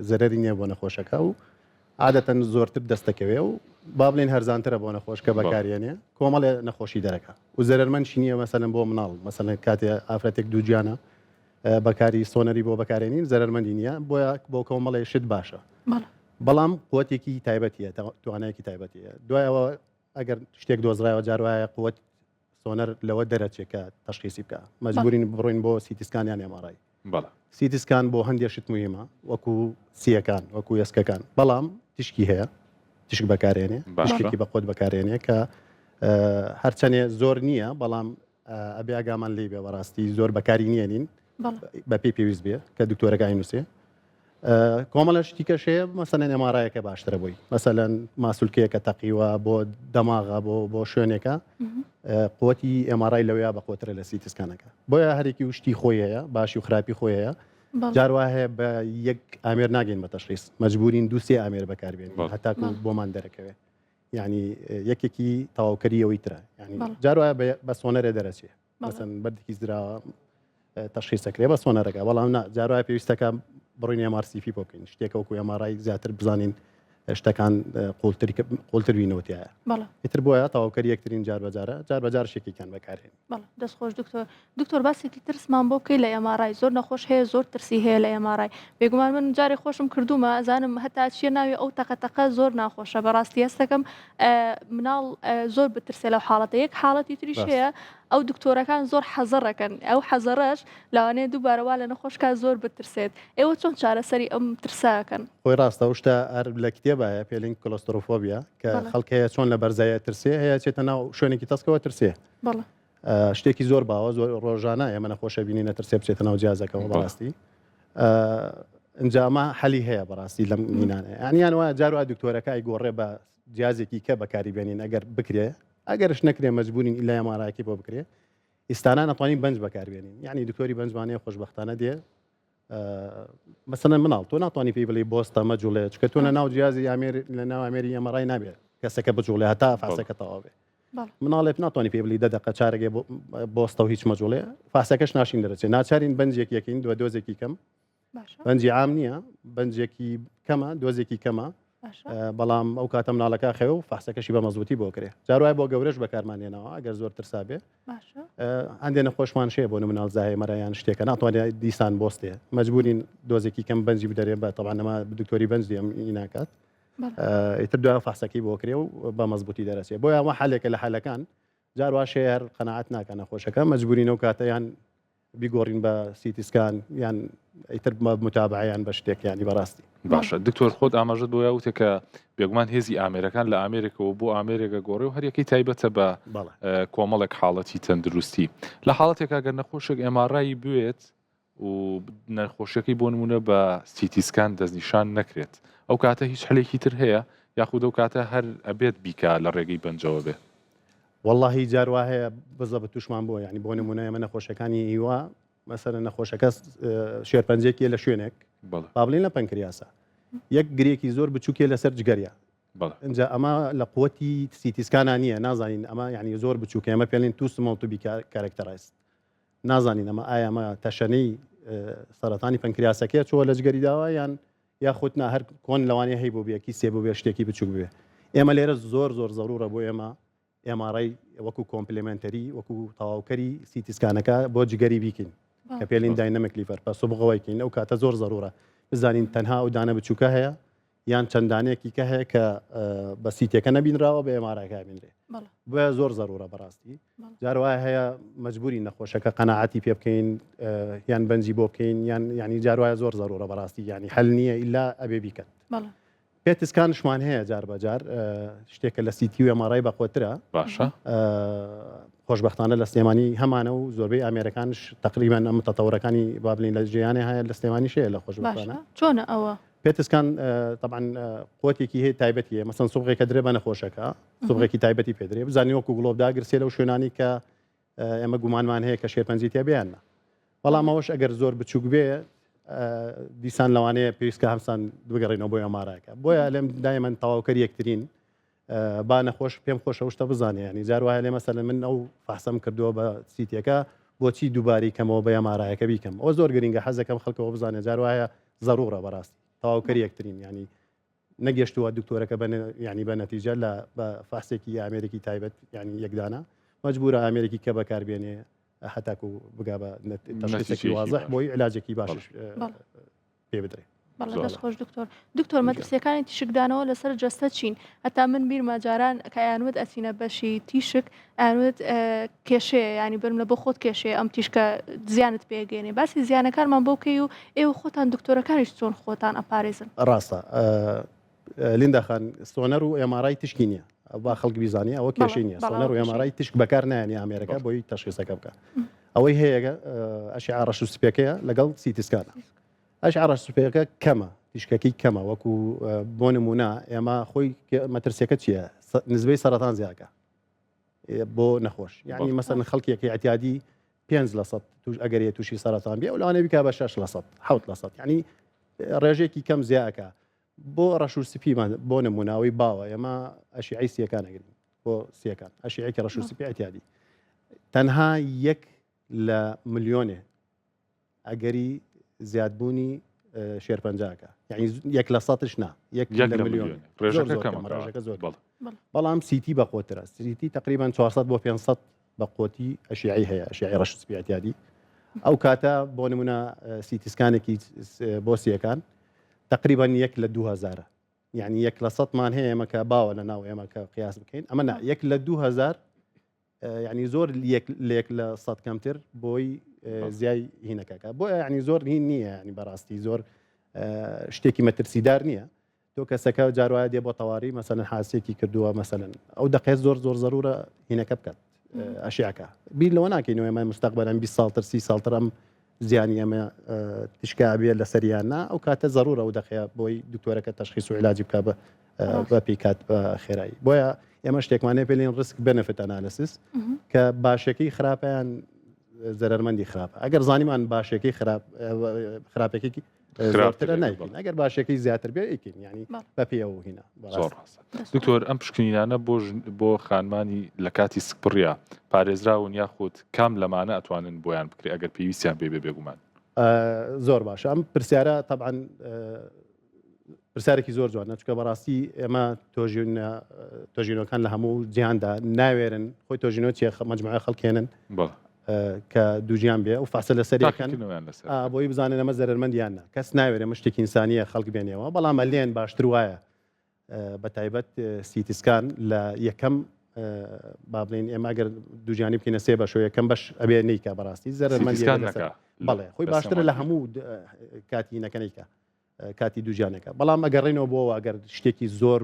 زەرەری نییە بۆ نەخۆشەکە و عادەتەن زۆرتر دەستەکەوێ و با بڵێن هەرزانترە بۆ نەخۆش کە بەکارێنێ کۆمەڵێ نەخۆشی دەرەکە و زەرەرمەندشی نییە مەسەلەن بۆ مناڵ مەسەلەن کاتێ ئافرەتێک دووگیانە بەکاری سۆنەری بۆ بەکارێنین زەرەرمەندی نییە بۆیە بۆ کۆمەڵێ شت باشە بەڵام قوتێکی تایبەتیە توانایەکی تایبەتیە دوایەوە ئەگەر شتێک دۆزرایەوە جاروایە قوت سۆنەر لەوە دەرەچێ کە تەشخیسی بکە مەجبورین بڕۆین بۆ CT scan یان MRI CT scan بۆ هەندێک شت مهمە وەکو سیەکان وەکو ئێسکەکان بەڵام تیشکی هەیە تیشک بەکارێنێ تیشکێکی بە قوت بەکارێنێ کە هەرچەنێ زۆر نییە بەڵام ئەبێ ئاگامان لی بێ بەڕاستی زۆر بەکاری نیەنین بەپێی پێویست بێ کە دکتۆرەکە ئەینووسێ کۆمەڵە شتی کەش هەیە مەسەلەن MRI ەکە باشترە بۆی مەسەلەن ماسولکەیەکە تەقیوە بۆ دەماغە بۆ بۆ شوێنێکە قوتی MRI لەوەیە بە قوترە لە CT scan ەکە بۆیە هەرێکی و شتی خۆی هەیە باشی و خراپی خۆی هەیە جاروا هەیە بە یەک ئامێر ناگەین بە تەشخیص مەجبورین دووسێ ئامێر بەکاربێن هەتاکو بۆمان دەرەکەوێت یعنی یەکێکی تەواوکەری ئەوەی ترە یعنی جار وایە بە سۆنەرێ دەرەچێ مەسەن بەردێکی زراوە تەشخیسەکرێ بە سۆنەرەکە بەڵام نا جار وایە پێویستەکە بڕین MRCP بۆ بکەین شتێکە وەکو MRI زیاتر بزانین شتەکان قوڵتر قوڵتر بینەوەتیایە ئیتر بۆیە تەواوکەری یەکترین جار بەجارە جار بەجار شتێکیان بەکارێن دەست خۆش دکتۆر دکتۆر باسێکی ترسمان بۆ بکەی لە MRI زۆر نەخۆش هەیە زۆر ترسی هەیە لە MRI بێگومان من جارێ خۆشم کردومە ئەزانم هەتا چیە ناوی ئەو تەقە تەقە زۆر ناخۆشە بەڕاستی هەستەکەم مناڵ زۆر بترسێ لەو حاڵەتە یەک حاڵەتی تریش هەیە ئەو دکتۆرەکان زۆر حەزەڕەکەن ئەو حەزەڕەش لەوانەیە دووبارە وا لە نەخۆشکە زۆر بترسێت ئێوە چۆن چارەسەری ئەم ترساکەن؟ خۆی ڕاستە ئەو شتە هەر لە کتێبە هەیە پێلینگ claustrophobia کە خەڵک هەیە چۆن لە بەرزایە ترسێ هەیە چێتە ناو شوێنێکی تەسکەوە ترسێ شتێکی زۆر باوە زۆر ڕۆژانە ئێمە نەخۆشە بینی نەترسێ بچێتە ناو جیازەکەەوە بەڕاستی ئینجا ئەمە حەلی هەیە بەڕاستی لەم مینانە یانیان وایە جاروا دکتۆرەکە ئەیگۆڕێ بە جیازێکی کە بەکاری بێنین ئەگەر بکرێ ئەگەرش نەکرێ مەجبورین ئیلا MRI ەکەی بۆ بکرێ ئیستانە نەتوانین بەنج بەکاربێنین یعنی دکتۆری بەنجمانەیە خۆشببختانە دێ مەسەلەن مناڵ تۆ ناتوانانی پێی بڵێ بۆستە مەجوڵێ چکە تۆ لە ناو جیازی ئامێر لە ناو ئامێری MRI نابێت کەسەکە بجوڵێ هەتا فاسەکە تەواو بێ مناڵێک ناتوانانی پێ بڵی دە دقە چارەگێ بۆستە و هیچ مەجوڵێ فاسەکەش ناشین دەرەچێت ناچارین بەنجێک یەکین دووە دۆزێکی کەم بەنجی عام نییە بەنجێکی کەمە دۆزێکی کەمە بەڵام ئەو کاتە مناڵەکە خەوێ و فەحسەکەشی بە مەزبوتی بۆ کرێ جار وایە بۆ گەورەش بەکارمان هێناوە ئەگەر زۆر ترسا بێ هەندێ نەخۆشمان شەیە بۆ مناڵ زایمەرە یان شتێکە ناتوانێت دیسان بۆستێ مەجبورین دۆزێکی کەم بەنجی بدەرێ بە تەوان ئەمە دکتۆری بەنج دێم ناکات ئیتر دوای فەحسەکەی بۆ کرێ و بە مەزبوتی دەرەچێ بۆیە ئەمە حالێکە لە حالەکان جار واشەیە هەر قەناعەت ناکە نەخۆشەکە مەجبورینەوە کاتەیان بیگۆڕین بە CT scan یان ئیتر متابعە یان بە شتێک یانی بەڕاستی. باشە دکتۆر خۆت ئاماژەت بۆ یاوتە کە بێگومان هێزی ئامێرەکان لە ئامێرێکەوە بۆ ئامێرێکە گۆڕێ و هەریەکەی تایبەتە بە کۆمەڵێک حاڵەتی تەندروستی لە حاڵەتێکا گەر نەخۆشێک MRI ی بوێت و نەخۆشیەکەی بۆ نمونە بە CT scan دەستنیشان نەکرێت ئەو کاتە هیچ حلێکی تر هەیە یاخود ئەو کاتە هەر ئەبێت بیکا لە ڕێگەی بەنجەوە بێ؟ وەڵاهی جار وا هەیە بزەبت توشمان بووە یعنی بۆ نمونە ئێمە نەخۆشەکانی هیوا مەسەلەن نەخۆشەکە شێرپەنجێکی لە شوێنێک با بڵێین لە پەنکریاسە یەک گرێکی زۆر بچووکێ لەسەر جگەریە اینجا ئەمە لە قوتی CT scan ا نییە نازانین ئەمە یعنی زۆر بچووکە ئێمە پێڵین too small to be characterized نازانین ئەمە ئایا ئەمە تەشەنەی سەرەتانی پەنکریاسەکەی چووە لە جگەری داوە یان یاخود نا هەر کۆن لەوانەیە هەی بووبێ کیسێ بووبێ شتێکی بچووک بووبێ ئێمە لێرە زۆر زۆر زەرورە بۆ ئێمە MRI وەکو complementary وەکو تەواوکەری CT scan ەکە بۆ جگەری بیکەین کە پێلین dynamic liver بە سوبغەوەیکەین ئەو کاتە زۆر زەرورە بزانین تەنها ئەو دانە بچووکە هەیە یان چەند دانەیەکی کە هەیە کە بە CT ەکە نەبینراوە بە MRI ەکە بینرێ بۆیە زۆر زەرورە بەڕاستی جار وایە هەیە مەجبوری نەخۆشەکە قەناعەتی پێ بکەین یان بەنجی بۆ بکەین یان ینی جار وایە زۆر زەرورە بەڕاستی ینی هەل نییە ئیلا ئەبێ بیکەن PET scan شمان هەیە جار بە جار شتێکە لە CT و MRI بەقوەترە باشە خۆشببختانە لە سلێمانی هەمانە و زۆربەی ئامێرەکانش تقریبان ئەم تەتەورەکانی با بڵێین لە جیهانێ هەیە لە سلێمانی شەیە لە خۆشببختانە چۆنە ئەوە؟ PET scan تەبعەن قوتێکی هەیە تایبەتی هەیە مەسەن سوبغێکە درێ بە نەخۆشەکە سوبغێکی تایبەتی پێدرێ بزانین وەکو گڵۆپ داگرسێ لەو شوێنانی کە ئێمە گومانمان هەیە کە شێرپەنجەی تیا بێ یان نا بەڵام ئەوەش ئەگەر زۆر بچووک بێ دیسان لەوانەیە پێویستکە هەمسان بگەڕینەوە بۆ MRI ەکە بۆیە لەم دایمەن تەواوکەر یەکترین با نەخۆش پێم خۆشە شتە بزانێ ینی جار وایە لێ مەسەلەن من ئەو فەحسەم کردووە بە CT ەکە بۆچی دووباری کەمەوە بە MRI ەکە بیکەم ئەوە زۆر گرنگە حەزەکەم خەڵکەوە بزانێ جار وایە زەرورە بەڕاستی تەواوکەر یەکترین ینی نەگەشتووە دکتۆرەکە بە ینی بە نەتیجە لە بە فەحسێکی ئامێرێکی تایبەت ینی یەکدانە مەجبورە ئامێرێکی کە بەکاربێنێ هەتاکو بگا بە تەشخیصێکی وازح بۆی علاجێکی باشش پێ بدرێ. بەڵێ دەست خۆش دکتۆر دکتۆر مەترسیەکانی تیشکدانەوە لەسەر جەستە چین هەتا من بیرمە جاران کە ئەیانوت ئەچینە بەشی تیشک ئەیانوت کێشەیە ینی برم لە بۆ خۆت کێشەیە ئەم تیشکە زیانت پێگەێنێ باسی زیانەکانمان بۆ بکەی و ئێوە خۆتان دکتۆرەکانیش چۆن خۆتان ئەپارێزن ڕاستە لیندا خان سۆنەر و MRI تیشکی نییە با خەڵک بیزانانی ئەوە کێشەی نییە سۆنەر و MRI تیشک بەکار نایانی ئامێرەکە بۆی تەشخیسەکە بکە ئەوەی هەیە ئەشعە ڕەش و سپیەکەیە لەگەڵ CT scan ە ئەشعە ڕەش سپیەکە کەمە تیشکەکەی کەمە وەکو بۆ نمونە ئێمە خۆی مەترسیەکە چییە نزبەی سەرەتان زیاکە بۆ نەخۆش یعنی مەسەن خەڵکیەکەی اعتیادی 5 لە سەد توش ئەگەر تووشی سەرەتان بێ لەوانەیە بکە بە 6 لە سەد حوت لە سەد یعنی ڕێژێکی کەم زیاکە بۆ ڕەش و سپیمان بۆ نموناوی باوە ئێمە ئەشیعی سیەکان ئەگرین بۆ سیەکان ئەشیعێکی ڕەش و سپی اعتیادی تەنها یەک لە ملیۆنێ ئەگەری زیادبوونی شێرپەنجاکە یعنی یەک لە سەتش نا یەک لە ملیۆن ڕێژەکە زۆر بەڵام CT بەقوەترە CT تقریبا 400 بۆ 500 بە قوتی ئەشیعی هەیە ئەشیعی ڕەش سپی اعتیادی ئەو کاتە بۆ نمونە CT scan ێکی بۆ سیەکان تقریبا یەک لە 2000 یعنی یەک لە سەدمان هەیە ئێمە کە باوە لە ناو ئێمە کە قیاس بکەین ئەمە نا یەک لە 2000 یعنی زۆر یەک لە یەک لە سەد کەمتر بۆی زیای هینەکەکە بۆ یعنی زۆر هین نییە ینی بەڕاستی زۆر شتێکی مەترسیدار نییە تۆ کەسەکە جاروایە دێ بۆ تەواری مەسەن حاسێکی کردووە مەسەن ئەو دقێت زۆر زۆر زەرورە هینەکە بکات ئەشیاکە بیر لەوە ناکەینەوە ئێمە مستەقبەلەن 20 ساڵتر سی ساڵتر ئەم زیانی ئەمە تشکا بێ لەسەریان نا ئەو کاتە زەرورە ئەو دەقەیە بۆی دکتۆرەکە تەشخیص و علاجی بکە بە بە پیکات بە خێرایی بۆیە ئێمە شتێکمانەیە پێلین risk benefit analysis کە باشەکەی خراپیان زەرمەندی خراپە ئەگەر زانیمان باشەکەی خراپ خراپێکی زۆرترە نایکەین ئەگەر باشەکەی زیاتر بێ ئەیکەین یعنی بە پێی ئەو هینا زۆر ڕاستە دکتۆر ئەم پشکنینانە بۆ بۆ خانمانی لە کاتی سکپڕیا پارێزراون یاخود کام لەمانە ئەتوانن بۆیان بکرێ ئەگەر پێویستیان پێ بێ بێگومان زۆر باشە ئەم پرسیارە تەبعەن پرسیارێکی زۆر جوانە چونکە بەڕاستی ئێمە تۆژینەکان لە هەموو جیهاندا ناوێرن خۆی تۆژینەوە چیە مەجموعە خەڵکێنن کە دووجیان بێ و فاسە لەسەر بۆی بزانن ئەمە زەرمەندیان نا کەس ناوێرێ مشتێکی ئینسانیە خەڵک بێنەوە بەڵام لێن باشتر وایە بە تایبەت CT scan لە یەکەم با بڵین ئێمە ئەگەر دووجانی بکەینە سێ بەشۆ یەکەم بەش ئەبێ نیکە بەڕاستی زەرمەندی بەڵێ خۆی باشترە لە هەموو کاتی نەکەنیکە کاتی دووجانەکە بەڵام ئەگەڕێنەوە بۆ ئەگەر شتێکی زۆر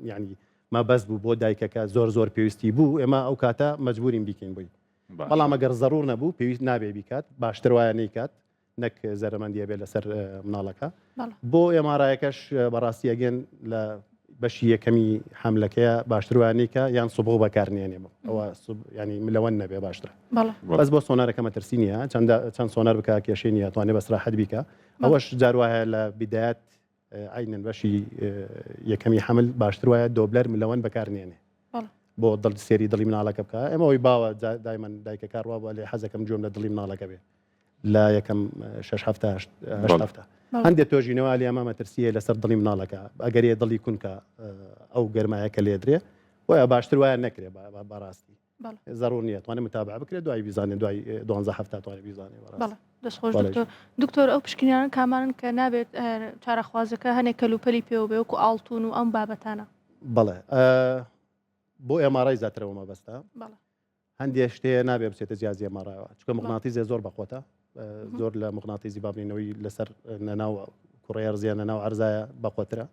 ینی مەبەست بوو بۆ دایکەکە زۆر زۆر پێویستی بوو ئێمە ئەو کاتە مەجبورین بیکەین بووی بەڵام ئەگەر زەرور نەبوو پێویست نابێ بیکات باشتر وایە نیکات نەک زەرەمەندیە بێت لەسەر مناڵەکە بۆ MRI ەکەش بەڕاستی ئەگەن لە بەشی یەکەمی حملەکەیە باشتر وانیکە یان سوبغ بەکارنیێنێ ئەوە ینی ملەوەن نەبێ باشترە بەس بۆ سۆنارەکە مەترسی نییە چەندە چەند سۆنەر بکە کێشەی نییە توانێ بەسراحەت بیکە ئەوەش جاروایە لە بیدایەت عینەن بەشی یەکەمی حمل باشتر وایە دۆبلەر ملەوەن بەکارنیێنێ بۆ دڵ سێری دڵی مناڵەکە بکە ئێمە ئەوی باوە دایمەن دایکە کاروا بووە لێ حەزەکەم گوێم لە دڵی مناڵەکە بێ لە یەکەم شش هەفتە هەشت هەفتە هەندێک تۆژینەوە لە ئەمە مەترسیە لەسەر دڵی مناڵەکە ئەگەر دڵی کونکە ئەو گەرمایە کە لێدرێ بۆیە باشتر وایە نەکرێ بەڕاستی زەرور نییە توانێت متابع بکرێت دوای بیزانێت دوای دوانزە هەفتە توانێت بیزانێت دەستخۆش دکتۆر دکتۆر ئەو پشکنیان کامانن کە نابێت چارەخوازەکە هەنێک کەلوپەلی پێوە بێ وەکو ئاڵتون و ئەم بابەتانە بەڵێ بۆ MRI زیاترەوە مەبەستە هەندێک شتێ نابێ بچێتە جیازی MRI ەوە چونکە مغناتیزێ زۆر بەقوەتە زۆر لە مغناتیزی بابنینەوەی لەسەر نەناو کوڕێ ڕزیان لە ناو ئەرزایە بەقوەترە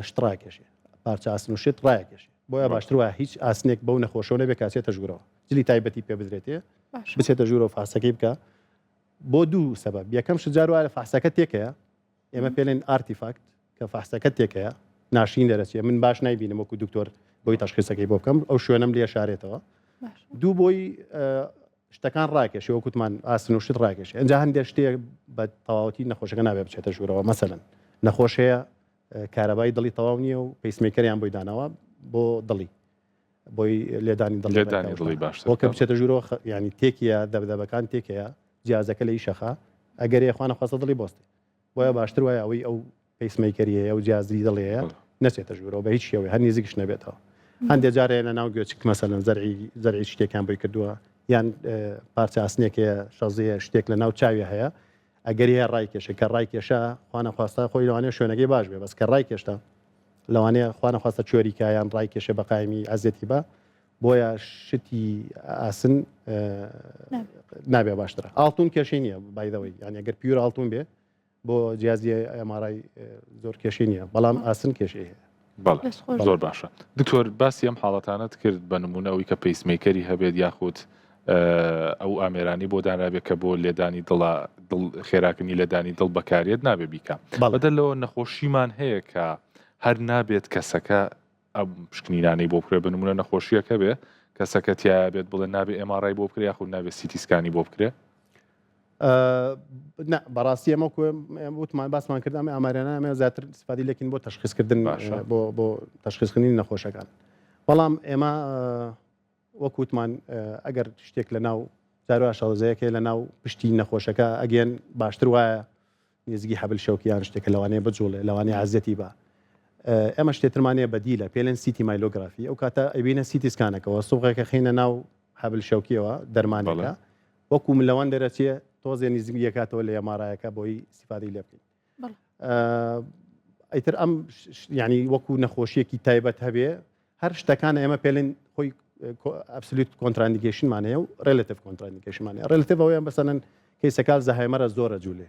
شت ڕاکێشێ پارچە ئاسن و شت ڕاکێشێ بۆیە باشتر وایە هیچ ئاسنێک بەو نەخۆشەوە نەبێ کاسێتە ژوورەوە جلی تایبەتی پێ بدرێتێ بچێتە ژوورەوە فاسەکەی بکە بۆ دوو سەبەب یەکەم شجار وایە فاسەکە تێکەیە. ئێمە پێلێن artifact کە فەحسەکە تێکەیە ناشرین دەرەچێ من باش نایبینم وەکو دکتۆر بۆی تەشخیسەکەی بۆ بکەم ئەو شوێنم لێ شارێتەوە دوو بۆی شتەکان ڕاکێشی وەکوتمان ئاسن و شت ڕاکێشی ئەنجا هەندێک شتێک بە تەواوەتی نەخۆشەکە نابێ بچێتە ژوورەوە مەسەلەن نەخۆش هەیە کارەبای دڵی تەواو نییە و pacemaker یان بۆی داناوە بۆ دڵی بۆی لێدانی دڵی لێدانی دڵی باشتر بۆ کە بچێتە ژوورەوە ینی تێکیە دەبدەبەکان تێکەیە جیازەکە لە ئیشەخە ئەگەر یخوانە خواستە دڵی بۆستێ بۆیە باشتر وایە ئەوەی ئەو pacemaker ی هەیە و جیازی دڵی هەیە نەچێتە ژوورەوە بە هیچ شێوەیە هەر نزیکش نەبێتەوە هەندێک جار هەیە لە ناو گوێچک مەسەلەن زەرعی زەرعی شتێکیان بۆی کردووە یان پارچە ئاسنێک هەیە شەزیە شتێک لە ناو چاوی هەیە ئەگەر هەیە ڕای کێشە کە ڕای کێشە خوانە خواستە خۆی لەوانەیە شوێنەکەی باش بێ بەس کە ڕای کێشتا لەوانەیە خوانە خواستە چۆریکە یان ڕای کێشە بە قایمی ئەزیەتی بە بۆیە شتی ئاسن نابێ باشترە ئاڵتون کێشەی نییە بایدەوەی یان ئەگەر pure ئاڵتون بێ بۆ جیازی MRI زۆر کێشەی نییە بەڵام ئاسن کێشەی هەیە. بەڵێ زۆر باشە دکتۆر باسی ئەم حاڵەتانەت کرد بە نمونە ئەوی کە pacemaker ی هەبێت یاخود ئەو ئامێرانی بۆ دانرابێت کە بۆ لێدانی دڵە دڵ خێراکردنی لێدانی دڵ بەکارێت نابێ بیکە بەدەر لەوە نەخۆشیمان هەیە کە هەر نابێت کەسەکە ئەم پشکنینانەی بۆ بکرێت بە نمونە نەخۆشیەکە بێ کەسەکە تایە بێت بڵێ نابێ MRI بۆ بکرێ یاخود نابێ CT scan ی بۆ بکرێ؟ نا بەڕاستی ئەمە وتمان باسمان کرد ئەمە ئامارانە ئەمە زیاتر سپادی لەکین بۆ تەشخیصکردن بۆ بۆ تەشخیصکردنی نەخۆشەکان بەڵام ئێمە وەک وتمان ئەگەر شتێک لە ناو جاروا شەڵزەیەکەی لە ناو پشتی نەخۆشەکە ئەگەن باشتر وایە نێزگی حەبل شەوکی یان شتێکە لەوانەیە بجوڵێ لەوانەیە عەزیەتی با ئێمە شتێترمان هەیە بەدیلە پێلێن CT myelography ئەو کاتە ئەبینە CT scan ەکەوە سوقێکە خینە ناو حەبل شەوکیەوە دەرمانەکە وەکو ملەوان دەرەچێ تۆزێ نزیک یەکاتەوە لە MRI ەکە بۆی ئیستیفادەی لێ بکەین ئیتر ئەم ینی وەکو نەخۆشیەکی تایبەت هەبێ هەر شتەکان ئێمە پێلین خۆی absolute contraindication مان هەیە و relative contraindication مان هەیە relative ئەوەیان بەسەنن case ەکە ئەلزەهایمەرە زۆرە جوولێ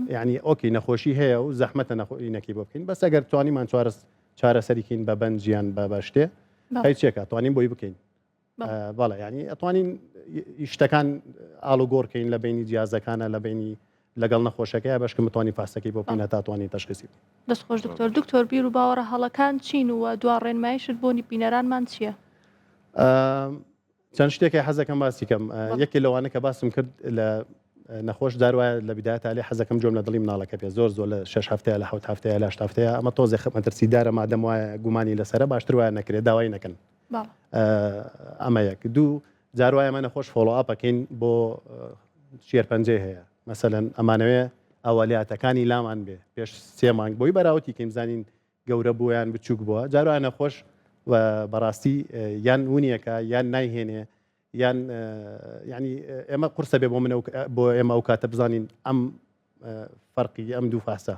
یعنی okay نەخۆشی هەیە و زەحمەتە نەخۆینەکەی بۆ بکەین بەس ئەگەر توانیمان چوارس چارەسەریکەین بە بەنجیان بە بە شتێ هەیچێکە توانین بۆی بکەین بەڵێ ینی ئەتوانین شتەکان ئاڵوگۆڕکەین لە بینی جیازەکانە لە بینی لەگەڵ نەخۆشەکەی بەشکم بتوانین فاسەکەی بۆ بکەین هەتا توانین تەشخیسی بکەین. دەست خۆش دکتۆر. دکتۆر بیر و باوەڕە هەڵەکان چین و دوا ڕێنمایشت بۆ بینەرانمان چییە؟ چەند شتێکی حەزەکەم باسی کەم یەکێ لەوانە کە باسم کرد لە نەخۆش جار وایە لە بدایەتا لێ حەزەکەم جۆم لە دڵی مناڵەکە پێ زۆر زۆر لە شش هەفتەیە لە حوت هەفتەیە لە هەفتەیە ئەمە تۆزێ مەترسیدارە مادەم وایە گومانی لەسەرە باشتر وایە نەکرێت داوای نەکەن ئەمە یەک دوو جار وایە ئەمە نەخۆش follow up ئەکەین بۆ شێرپەنجەی هەیە مەسەلەن ئەمانەوێ ئەوەلیاتەکانی لامان بێ پێش سێ مانگ بۆی بەراوتی کەین بزانین گەورە بووە یان بچووک بووە جار وایە نەخۆش بەڕاستی یان ونیەکە یان نایهێنێ یان ینی ئێمە قورسە بێ بۆ من بۆ ئێمە ئەو کاتە بزانین ئەم فەرقی ئەم دوو فاسە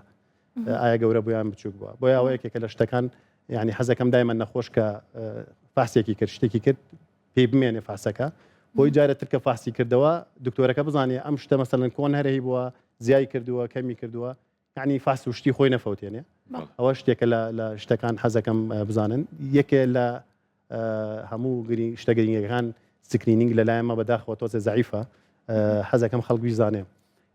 ئایا گەورە بوویان بچوک بووە بۆ ئەوە یەکێکە لە شتەکان یعنی حەزەکەم دایمە نەخۆش کە فاسێکی کرد شتێکی کرد پێی بمێنێ فاسەکە بۆی جارە ترکە فاسی کردەوە دکتۆرەکە بزانێ ئەم شتە مەسەلەن کۆن هەرەی بووە زیای کردووە کەمی کردووە یعنی فاس و شتی خۆی نەفەوتێنێ ئەوە شتێکە لە شتەکان حەزەکەم بزانن یەکێ لە هەموو گرینگ شتە گرینگەکان screening لەلایەنمە بەداخەوە تۆزێ زەعیفە حەزەکەم خەڵک بیزانێ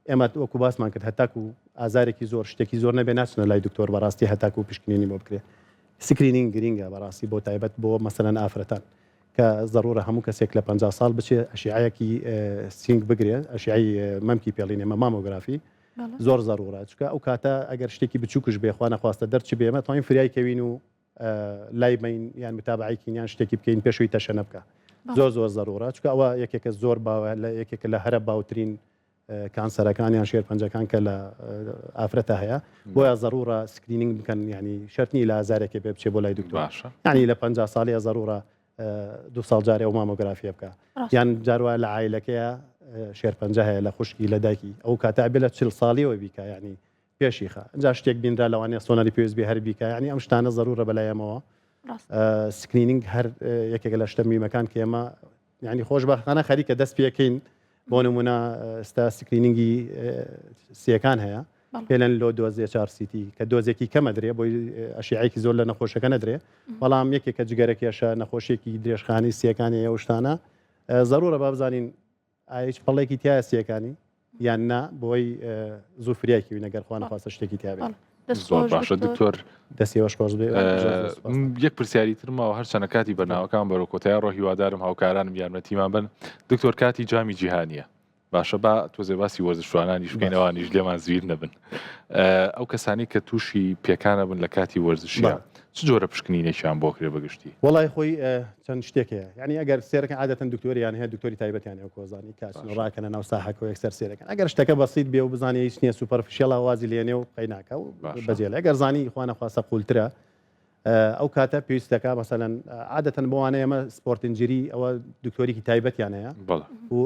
ئێمە وەکو باسمان کرد هەتاکو ئازارێکی زۆر شتێکی زۆر نەبێ ناچنە لای دکتۆر بەڕاستی هەتاکو پشکنینی بۆ بکرێ screening گرینگە بەڕاستی بۆ تایبەت بۆ مەسەلەن ئافرەتان کە زەرورە هەموو کەسێک لە 50 ساڵ بچێ ئەشیعەیەکی سینگ بگرێ ئەشیعی مەمکی پێڵین ئێمە mammography زۆر زەرورە چکە ئەو کاتە ئەگەر شتێکی بچووکش بێ خوا نەخواستە دەرچ بێمە توانین فریای کەوین و لای بین یان متابعەی کین یان شتێکی بکەین پێشوی تەشەنە بکە زۆر زۆر زەرورە چکە ئەوە یەکێکە زۆر باوە لە یەکێکە لە هەرە باوترین کانسەرەکان یان شێرپەنجەکان کە لە ئافرەتە هەیە بۆیە زەرورە screening بکەن ینی شەرت نی لە ئازارێکی پێ بچێ بۆ لای دکتۆر باشە ینی لە 50 ساڵیە زەرورە دو ساڵ جارێ ئەو مامۆگرافیە بکە یان جاروا لە عیلەکەیە شێرپەنجە هەیە لە خوشکی لە دایکی ئەو کاتە بێ لە چل ساڵیەوە بیکە ینی پێشی خە جا شتێک بینرا لەوانەیە سۆنەری پێویست بێ هەر بیکا یعنی ئەم شتانە زەرورە بەلای ئێمەوە screening هەر یەکێکە لە شتە میمەکان کە ئێمە یعنی خۆشبەختانە خەریکە دەست پێکەین بۆ نمونە ستا screening ی سیەکان هەیە پێلەن low dose HRCT کە دۆزێکی کەمە درێ بۆی ئەشیعێکی زۆر لە نەخۆشەکە نەدرێ بەڵام یەکێکە جگەرە کێشە نەخۆشیێکی درێژخانی سیەکانی ئەو شتانە زەرورە با بزانین ئایا هیچ پەڵێکی تایە سیەکانی؟ یان نا بۆی زوو فریای کەوین ئەگەر خوا نەخواستە شتێکی تیا بێت. زۆر باشە دکتۆر دەستی ئێوەش خۆش بێ. یەک پرسیاری تر ماوە هەرچەنە کاتی بەرنامەکان بەرەو کۆتایی ڕۆ هیوادارم هاوکارانم یارمەتیمان بن دکتۆر کاتی جامی جیهانیە باشە با تۆزێ باسی وەرزشوانانیش بکەین ئەوانیش لێمان زویر نەبن ئەو کەسانی کە تووشی پێکانە بن لە کاتی وەرزشیە چ جۆرە پشکنینێکیان بۆ کرێ بەگشتی؟ وەڵای خۆی چەند شتێک هەیە یعنی ئەگەر سێرەکە عادەتەن دکتۆریان هەیە دکتۆری تایبەتیان هەیە کۆزانی کاسن ڕاکەنە ناو ساحەکە و یەکسەر سێرەکەن ئەگەر شتەکە بەسیت بێ و بزانێ هیچ نییە superficial ە وازی لێنێ و قەیناکە و بەجێلە ئەگەر زانی خوانەخواستە قولترە ئەو کاتە پێویست دەکا مەسەلەن عادەتەن بۆوانە ئێمە sport injury ئەوە دکتۆریکی تایبەتیان هەیە و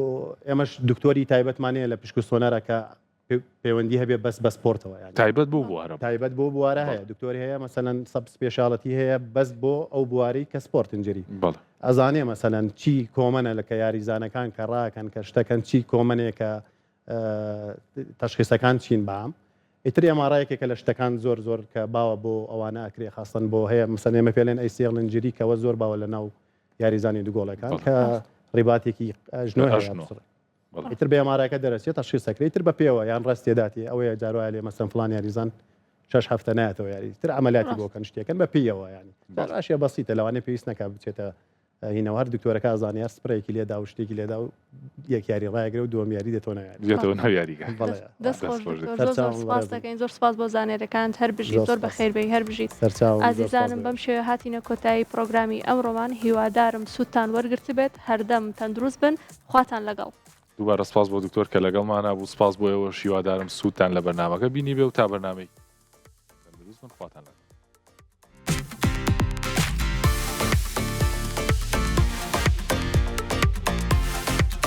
ئێمەش دکتۆری تایبەتمان هەیە لە پشک و سۆنەرە کە پەیوەندی هەبێ بەس بە سپۆرتەوە یان تایبەت بۆ بوارە تایبەت بۆ بوارە هەیە دکتۆری هەیە مەسەلەن sub specialty هەیە بەس بۆ ئەو بوارەی کە sport injury ئەزانێ مەسەلەن چی common ە لە کە یاریزانەکان کە ڕاکەن کە شتەکەن چی common ێکە تەشخیسەکان چین بام ئیتر MRI یەکێکە لە شتەکان زۆر زۆر کە باوە بۆ ئەوانە ئەکرێ خاستن بۆ هەیە مەسەلەن ئێمە پێلێن ACL injury کەوە زۆر باوە لە ناو یاریزانی دوگۆڵەکان کە ڕیباتێکی ئەژنۆ هەیە ئیتر بە MRI ەکە دەرەچێت تەشخیس ئەکرێ ئیتر بە پێوە یان ڕێست تێداتێ ئەوەیە جاروایە لێ مەسەن فلان یاریزان شش هەفتە نایەتەوە یاری تر عملیاتی بۆ کەن شتێکن بە پێیەوە ینی جاراشە بەسیتە لەوانەیە پێویست نەکا بچێتە هینەوە هەر دکتۆرەکە ئازانێ هەر سپرەیەکی لێدا و شتێکی لێدا و یەک یاری ڕایگرە و دووەم یاری دێتەوە ناو یاری. دێتەوە ناو یاریگا. بەڵێ. دەست خۆش خۆش دکتۆر زۆر زۆر سەرچاوم سپاس بەڕێزم. دەکەین زۆر سپاس بۆ زانیاریەکانت هەر بژیت زۆر زۆر سپاس. بەخێر بێی هەر بژیت سەرچاوم زۆر سپاس ئازیزانم بەڕێزم. بەم شێوەیە هاتینە کۆتایی پڕۆگرامی ئەمڕۆمان هیوادارم سوودتان وەرگرتبێت هەردەم تەندروست بن خواتان لەگەڵ. دووبارە سپاس بۆ دکتۆر کە لەگەڵمانا بوو سپاس بۆ ئێوەش هیوادارم سوودتان لە بەرنامەکە بینیبێ و تا بەرنامەی تەندروست بن خواتان لەگەڵ.